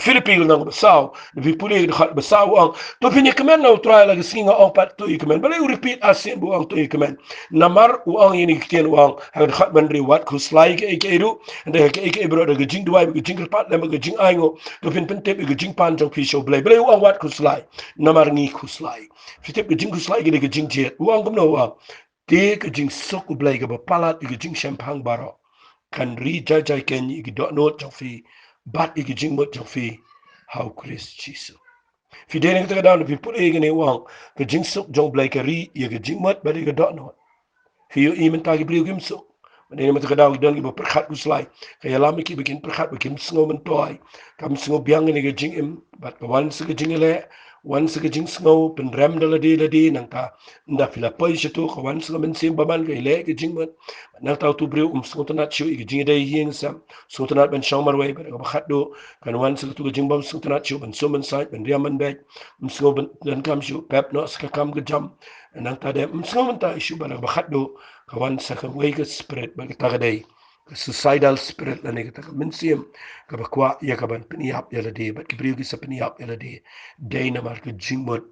Philippi lynnong kaba saw, da phi pule ka dkhot ba saw, u ong, to phin ïa kmen na U Trai la ka sngi, nga ong pat to ïa kmen. Balei u repeat arsien ba u ong to ïa kmen? Namar u ong ïa kine ki ktien, u ong ha ka dkhot ba hynriew, wat khuslai ïa kaei kaei ruh, hynrei ha kaei kaei baroh da ka jingduwai bad ka jingkyrpad lem bad ka jingainguh to phin pyntip ïa ka jingpan jong phi sha U Blei. Balei u ong wat khuslai? Namar ngi khuslai. Phi tip ka jingkhuslai ka dei ka jingjied. U ong kumno? U ong, te ka jingsuk U Blei kaba palat ïa ka jingshemphang baroh kan ri jai jai keiñ ïa ki dohnud jong phi bad ïa ka jingmut jong phi ha U Khrist Jisu. Phi dei na kata ka daw, phi pule ïa kane, u ong, ka jingsuk jong U Blei ka ri ïa ka jingmut bad ïa ka dohnud. Phi ïohi mynta ki briew kim suk. Mynta, mynta ka daw ki don kiba pyrkhat khuslai. Ka ïalam ïa ki ba kin pyrkhat ba kim sngew myntoi, kam sngew biang ïa ka jingim. Bad ka wan sa ka jingïaleh, wan sa ka jingsngew pynrem da lade lade. Nangta ynda phi la poi shato, ka wan sa ka mynsiem bymman, ka ïaleh ka jingmut. Nangta utu u briew um sngewtynnat shuh ïa ka jingïadei ïing sem, sngewtynnat ban shong marwei. Bad kaba khatduh kan wan sa katu ka jingbym sngewtynnat shuh ban sum ban sait, ban riam ban beit. Um sngew ban donkam shuh, pep noh sa ka kam ka jam. Nangta de um sngew mynta shuh. Bad kaba khatduh ka wan sa kawei ka spirit, bad kata ka dei ka suicidal spirit, lane kata ka mynsiem kaba kwah ïa kaban pynïap ïa lade, bad ki briew ki sa pynïap ïa lade. Dei namar ka jingmut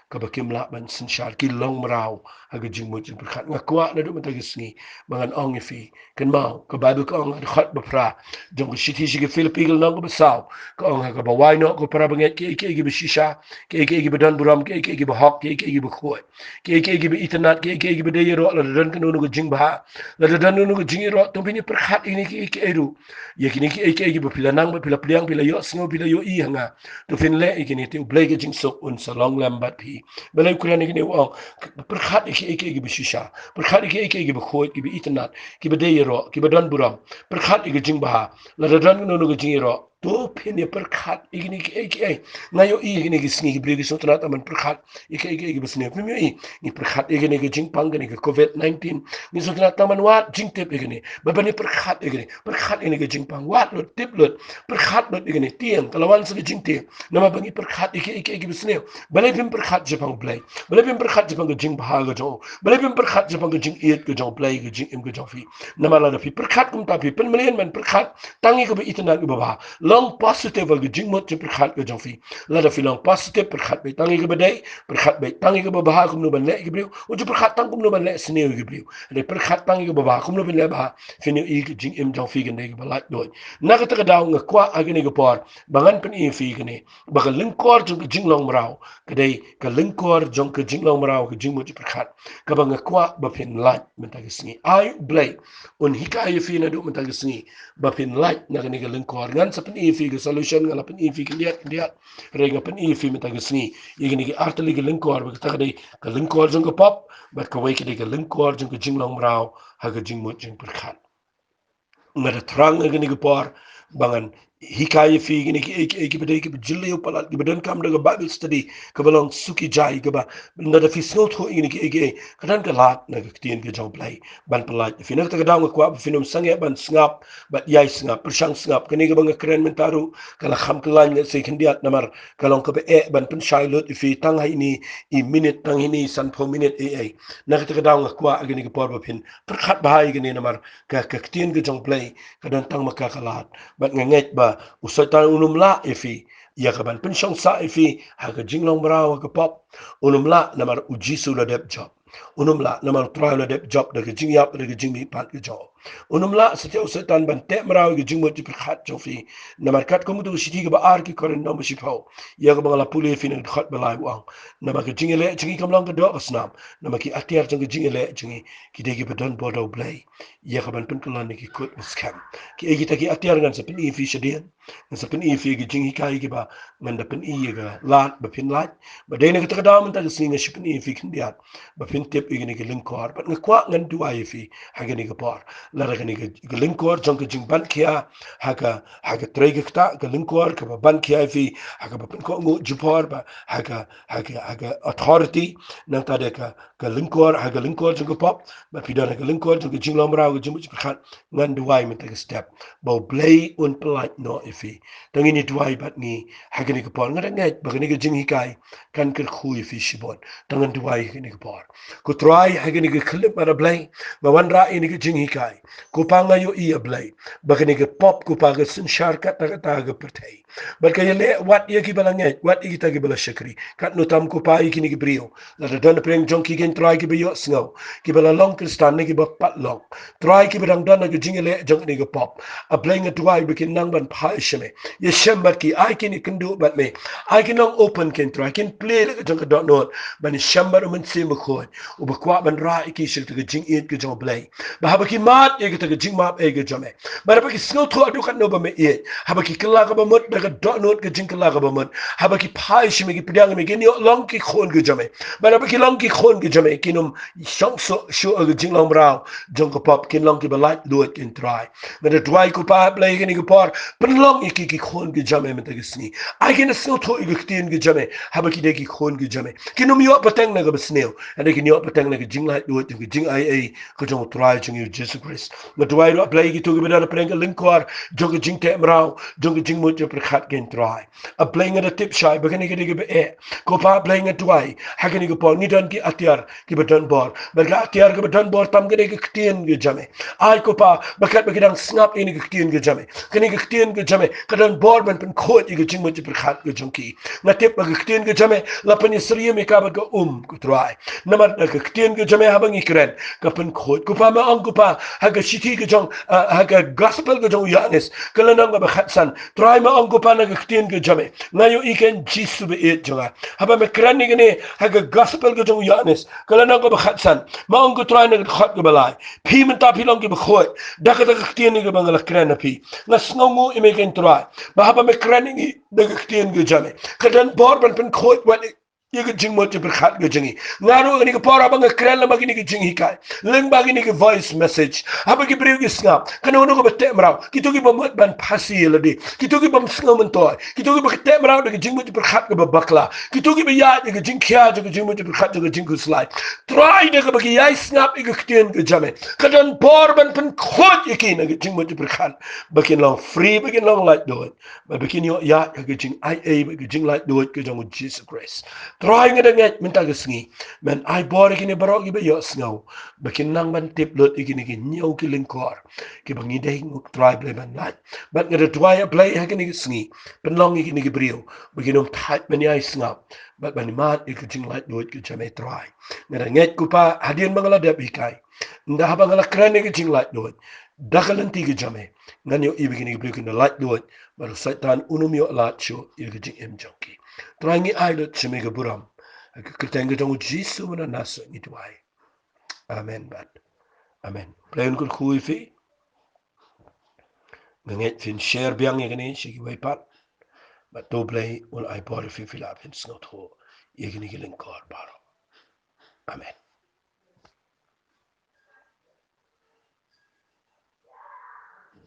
kaba kim lah ban synshar, ki long mraw ha ka jingmut jingpyrkhat. Nga kwah naduh mynta ka sngi ba ngan ong ïa phi, kynmaw, ka Baibl ka ong ha ka dkhot ba phra jong ka shithi sha ki Philippi ka lynnong kaba saw, ka ong, ha kaba wai noh, ko para bangeit, kiei kiei kiba shisha, kiei kiei kiba don burom, kiei kiei kiba hok, kiei kiei kiba khuid, kiei kiei kiba itynnat, kiei kiei kiba dei ïaroh, lada don kano kano ka jingbha, lada don kano kano ka jingïaroh, to phin ïa pyrkhat ïa kine kiei kiei ruh. Ïa kine kiei kiei kiba phi la nang bad phi la pdiang, phi la ïohsngew, phi la ïohi ha nga, to phin leh ïa kine, te U Blei ka jingsuk un sa long lem bad phi. Balei u kren ïa kine? U ong, pyrkhat ïa kiei kiei kiba shisha, pyrkhat ïa kiei kiei kiba khuid, kiba itynnat, kiba dei ïaroh, kiba don burom. Pyrkhat ïa ka jingbha. Lada don kano kano ka jingïaroh, to phin ïa pyrkhat ïa kine kiei kiei. Nga ïohi ïa kine ki sngi ki briew ki sngewtynnat ban pyrkhat ïa kiei kiei kiba sniew. Phim ïohi? Ngi pyrkhat ïa kane ka jingpang, kane ka covid nineteen. Ngi sngewtynnat tang ban wad jingtip ïa kane, ba ban ïa pyrkhat ïa kane, pyrkhat ïa kane ka jingpang, wad lut, tip lut, pyrkhat lut ïa kane. Tieng, ka la wan sa ka jingtieng namar ba ngi pyrkhat ïa kiei kiei kiba sniew. Balei phim pyrkhat shaphang U Blei? Balei phim pyrkhat shaphang ka jingbha ka jong u? Balei phim pyrkhat shaphang ka jingïeit ka jong U Blei, ka jingim ka jong phi? Namar lada phi pyrkhat kumta, phi pynmlien ban pyrkhat tang ïa kaba itynnat, kaba bha. Long positive ha ka jingmut jingpyrkhat ka jong phi. Lada phi long positive, pyrkhat beit tang ïa kaba dei, pyrkhat beit tang ïa kaba bha, kumno ban leh ïa ki briew. Wat ju pyrkhat tang kumno ban leh sniew ïa ki briew. Hynrei pyrkhat tang ïa kaba bha, kumno ban leh bha. Phin ïohi ka jingim jong phi kan dei kaba laitluid. Na kata ka daw nga kwah ha kane ka por ba ngan pyni ïa phi kane, ba ka lyngkor jong ka jinglong mraw ka dei ka lyngkor jong ka jinglong mraw, ka jingmut jingpyrkhat, kaba nga kwah ba phin lait mynta ka sngi. Ai U Blei un hikai ïa phi naduh mynta ka sngi ba phin lait na kane ka lyngkor. Ngan sa pyni ïa phi ka solution, nga la pyni ïa phi khyndiat khyndiat, hynrei nga pyni ïa phi mynta ka sngi ïa kine ki artylli ki lyngkor, ba kata ka dei ka lyngkor jong ka pop, bad kawei ka dei ka lyngkor jong ka jinglong mraw ha ka jingmut jingpyrkhat. Nga da thrang ha kane ka por ba ngan hikai ïa phi kine kiei kiei kiba dei kiba jylliew palat, kiba donkam da ka Bible study kaba long suki jai, kaba lada phi sngewthuh ïa kine kiei kiei, ka don ka lad na ka ktien ka jong U Blei ban pyllait ïa phi. Na kata ka daw nga kwah ba phin ym sangeh ban sngap bad ïai sngap, pyrshang sngap. Kane kaba nga kren mynta ruh ka la kham kyllain, lehse khyndiat, namar ka long kaba eh ban pynshai lut ïa phi tang ha ine i minit, tang ha ine i sanphew minit ei ei. Na kata ka daw nga kwah ha kane ka por ba phin pyrkhat bha ïa kane, namar ka, ka ktien ka jong U Blei ka don tang ma ka ka lad. Bad nga ngeit ba u Soitan un ym lah ïa phi ïa kaban pynshong sah ïa phi ha ka jinglong mraw ha ka pop. Un ym lah, namar U Jisu u la dep jop. Un ym lah, namar u Trai u la dep jop da ka jingïap, da ka jingmihpat ka jong u. Un ym lah satia u Soitan ban teh mraw ïa ka jingmut jingpyrkhat jong phi. Namar katkum uto u shithi kaba ar ki Korinth nong ba shiphew, ïa kaba nga la pule ïa phi na ka dkhot ba lai, u ong: Namar ka jingïaleh jong ngi kam long ka doh ka snam, namar ki atiar jong ka jingïaleh jong ngi ki dei kiba don bor da U Blei, ïa ka ban pynkylla ïa ki kut ba skhem. Kiei kita ki atiar? Ngan sa pyni ïa phi shadien. Ngan sa pyni ïa phi ki jinghikai kiba ngan da pyni ïa ka lad ba phin lait. Bad dei na kata ka daw mynta ka sngi nga shu pyni ïa phi khyndiat ba phin tip ïa kane ka lyngkor. Bad nga kwah ngan duwai ïa phi ha kane ka por. Lada kane ka, ka lyngkor jong ka jingban khia ha ka, ha ka trei ka ktah, ka lyngkor kaba ban khia ïa phi ha kaba pynkohnguh jubor, ba ha ka, ha ka, ha ka authority, nangta da ka, ka lyngkor, ha ka lyngkor jong ka pop, ba phi don ha ka lyngkor jong ka jinglong mraw, ka jingmut jingpyrkhat. Ngan duwai mynta ka step ba U Blei un pynlait noh ïa phi. Tang ngin ïa duwai bad ngi ha kane ka por. Nga da ngeit ba kane ka jinghikai kan kyrkhu ïa phi shibun. Tang ngan duwai ha kane ka por. Ko Trai, ha kane ka khyllipmat, A Blei, nga wanrah ïa kane ka jinghikai. Ko Pa, nga ïohi, A Blei, ba kane ka pop, ko Pa, ka synshar katta katta ka pyrthei. Bad ka ïaleh wat ïa kiba la ngeit, wat ïa kita kiba la shakri. Katno tam, ko Pa, ïa kine ki briew, lada don napdeng jong ki, ko Trai, kiba ïohsngew, kiba la long Khristan ne kiba pat long, Trai, kiba dang don ha ka jingïaleh jong kane ka pop, A Blei, nga duwai ba kin nang ban phai sha me. Ïashem bad ki, ai kin ïakynduh bad me. Ai kin long open, ko Trai, kin plie la ka jong ka dohnud ban ïashem bad U Mynsiem Bakhuid, uba kwah ban rah ïa ki sha kata ka jingïeit ka jong U Blei. Ba haba ki mad ïa kata ka jingmap ïeit ka jong me, ba haba ki sngewthuh haduh katno ba me ïeit, haba ki kylla kaba mut da ka dohnud ka jingkylla kaba mut, haba ki phai sha me, ki pdiang ïa me, kin ïoh long ki khun ka jong me. Ba haba ki long ki khun ka jong me, kin ym shong shuh shuh ha ka jinglong mraw jong ka pop, kin long kiba laitluid, ko Trai. Nga da duwai, ko Pa, A Blei, ha kane ka por, pynlong ïa ki ki khun ka jong me mynta ka sngi. Ai kin da sngewthuh ïa ka ktien ka jong me haba ki dei ki khun ka jong me. Kin ym ïoh pateng na kaba sniew, hynrei kin ïoh pateng na ka jinglaitluid, ka jingaiei ka jong U Trai jong ngi U Jisu Khrist. Nga duwai ruh, A Blei, kito kiba don napdeng ka lyngkor jong ka jingteh mraw, jong ka jingmut jingpyrkhat, ko Trai. A Blei, nga da tip shai ba kane ka dei kaba eh. Ko Pa, A Blei, nga duwai ha kane ka por, ngi don ki atiar kiba don bor. Bad ka atiar kaba don bor tam ka dei ka ktien ka jong me. Ai ko Pa, ba katba ki dang sngap ïa kane ka ktien ka jong me, kane ka ktien ka jong me ka don bor ban pynkhuid ïa ka jingmut jingpyrkhat ka jong ki. Nga tip ba ka ktien ka jong me la pynïasyriem ïa ka bad ka um, ko Trai. Namar da ka ktien ka jong me haba ngi kren, ka pynkhuid. Ko Pa, me ong, ko Pa, ha ka shithi ka jong, ah, ha ka gospel ka jong u Ïoannis, ka lynnong kaba khatsan, Trai, me ong, ko Pa, na ka ktien ka jong me, nga ïohi, ko Jisu ba ïeit jong nga. Haba me kren ïa kane ha ka gospel ka jong u Ïoannis, ka lynnong kaba khatsan, me ong, ko Trai, na ka dkhot kaba lai, phi mynta phi long kiba khuid da kata ka ktien kaba nga la kren ha phi. Nga sngewnguh ïa me, ko Trai, ba haba me kren ïa ngi da ka ktien ka jong me, ka don bor ban pynkhuid wat ïa ka jingmut jingpyrkhat ka jong ngi. Nga ruh ha kane ka por, haba nga kren lem ha kine ki jinghikai, lyngba kine ki voice message, haba ki briew ki sngap, kano kano kaba teh mraw, kito kiba mut ban phasi ïa lade, kito ki bym sngew myntoi, kito kiba teh mraw da ka jingmut jingpyrkhat kaba bakla, kito kiba ïaid ïa ka jingkhia jong ka jingmut jingpyrkhat jong ka jingkhuslai, Trai, da kaba ki ïai sngap ïa ka ktien ka jong me, ka don bor ban pynkhuid ïa ki na ka jingmut jingpyrkhat, ba kin long free, ba kin long laitluid, ba, ba kin ïoh ïaid ha ka jingaiei bad ka jinglaitluid ka jong u Jisu Khrist. Trai, nga da ngeit mynta ka sngi men ai bor ïa kine baroh kiba ïohsngew, ba kin nang ban tip lut ïa kine ki hynñiew ki lyngkor kiba ngi dei, ko Trai Blei, ban lait. Bad nga da duwai, A Blei, ha kine ki sngi, pynlong ïa kine ki briew ba kin ym thait ban ïai sngap bad ban ïa mad ïa ka jinglaitluid ka jong me, Trai. Nga da ngeit, ko Pa, hadien ba nga la dep hikai, ynda haba nga la kren ïa ka jinglaitluid da ka lynti ka jong me, ngan ïohi ba kine ki briew kin da laitluid, bad u Soitan un ym ïoh lad shuh ïa ka jingim jong ki. Trai, ngi ai lut sha me ka burom, ha ka kyrteng ka jong u Jisu, u nongïalam ngi duwai. Amen bad amen. Blei un kyrkhu ïa phi. Nga ngeit phin share biang ïa kane sha kiwei pat, bad to Blei un ai bor ïa phi, phi lah ban sngewthuh ïa kine ki lyngkor baroh. Amen.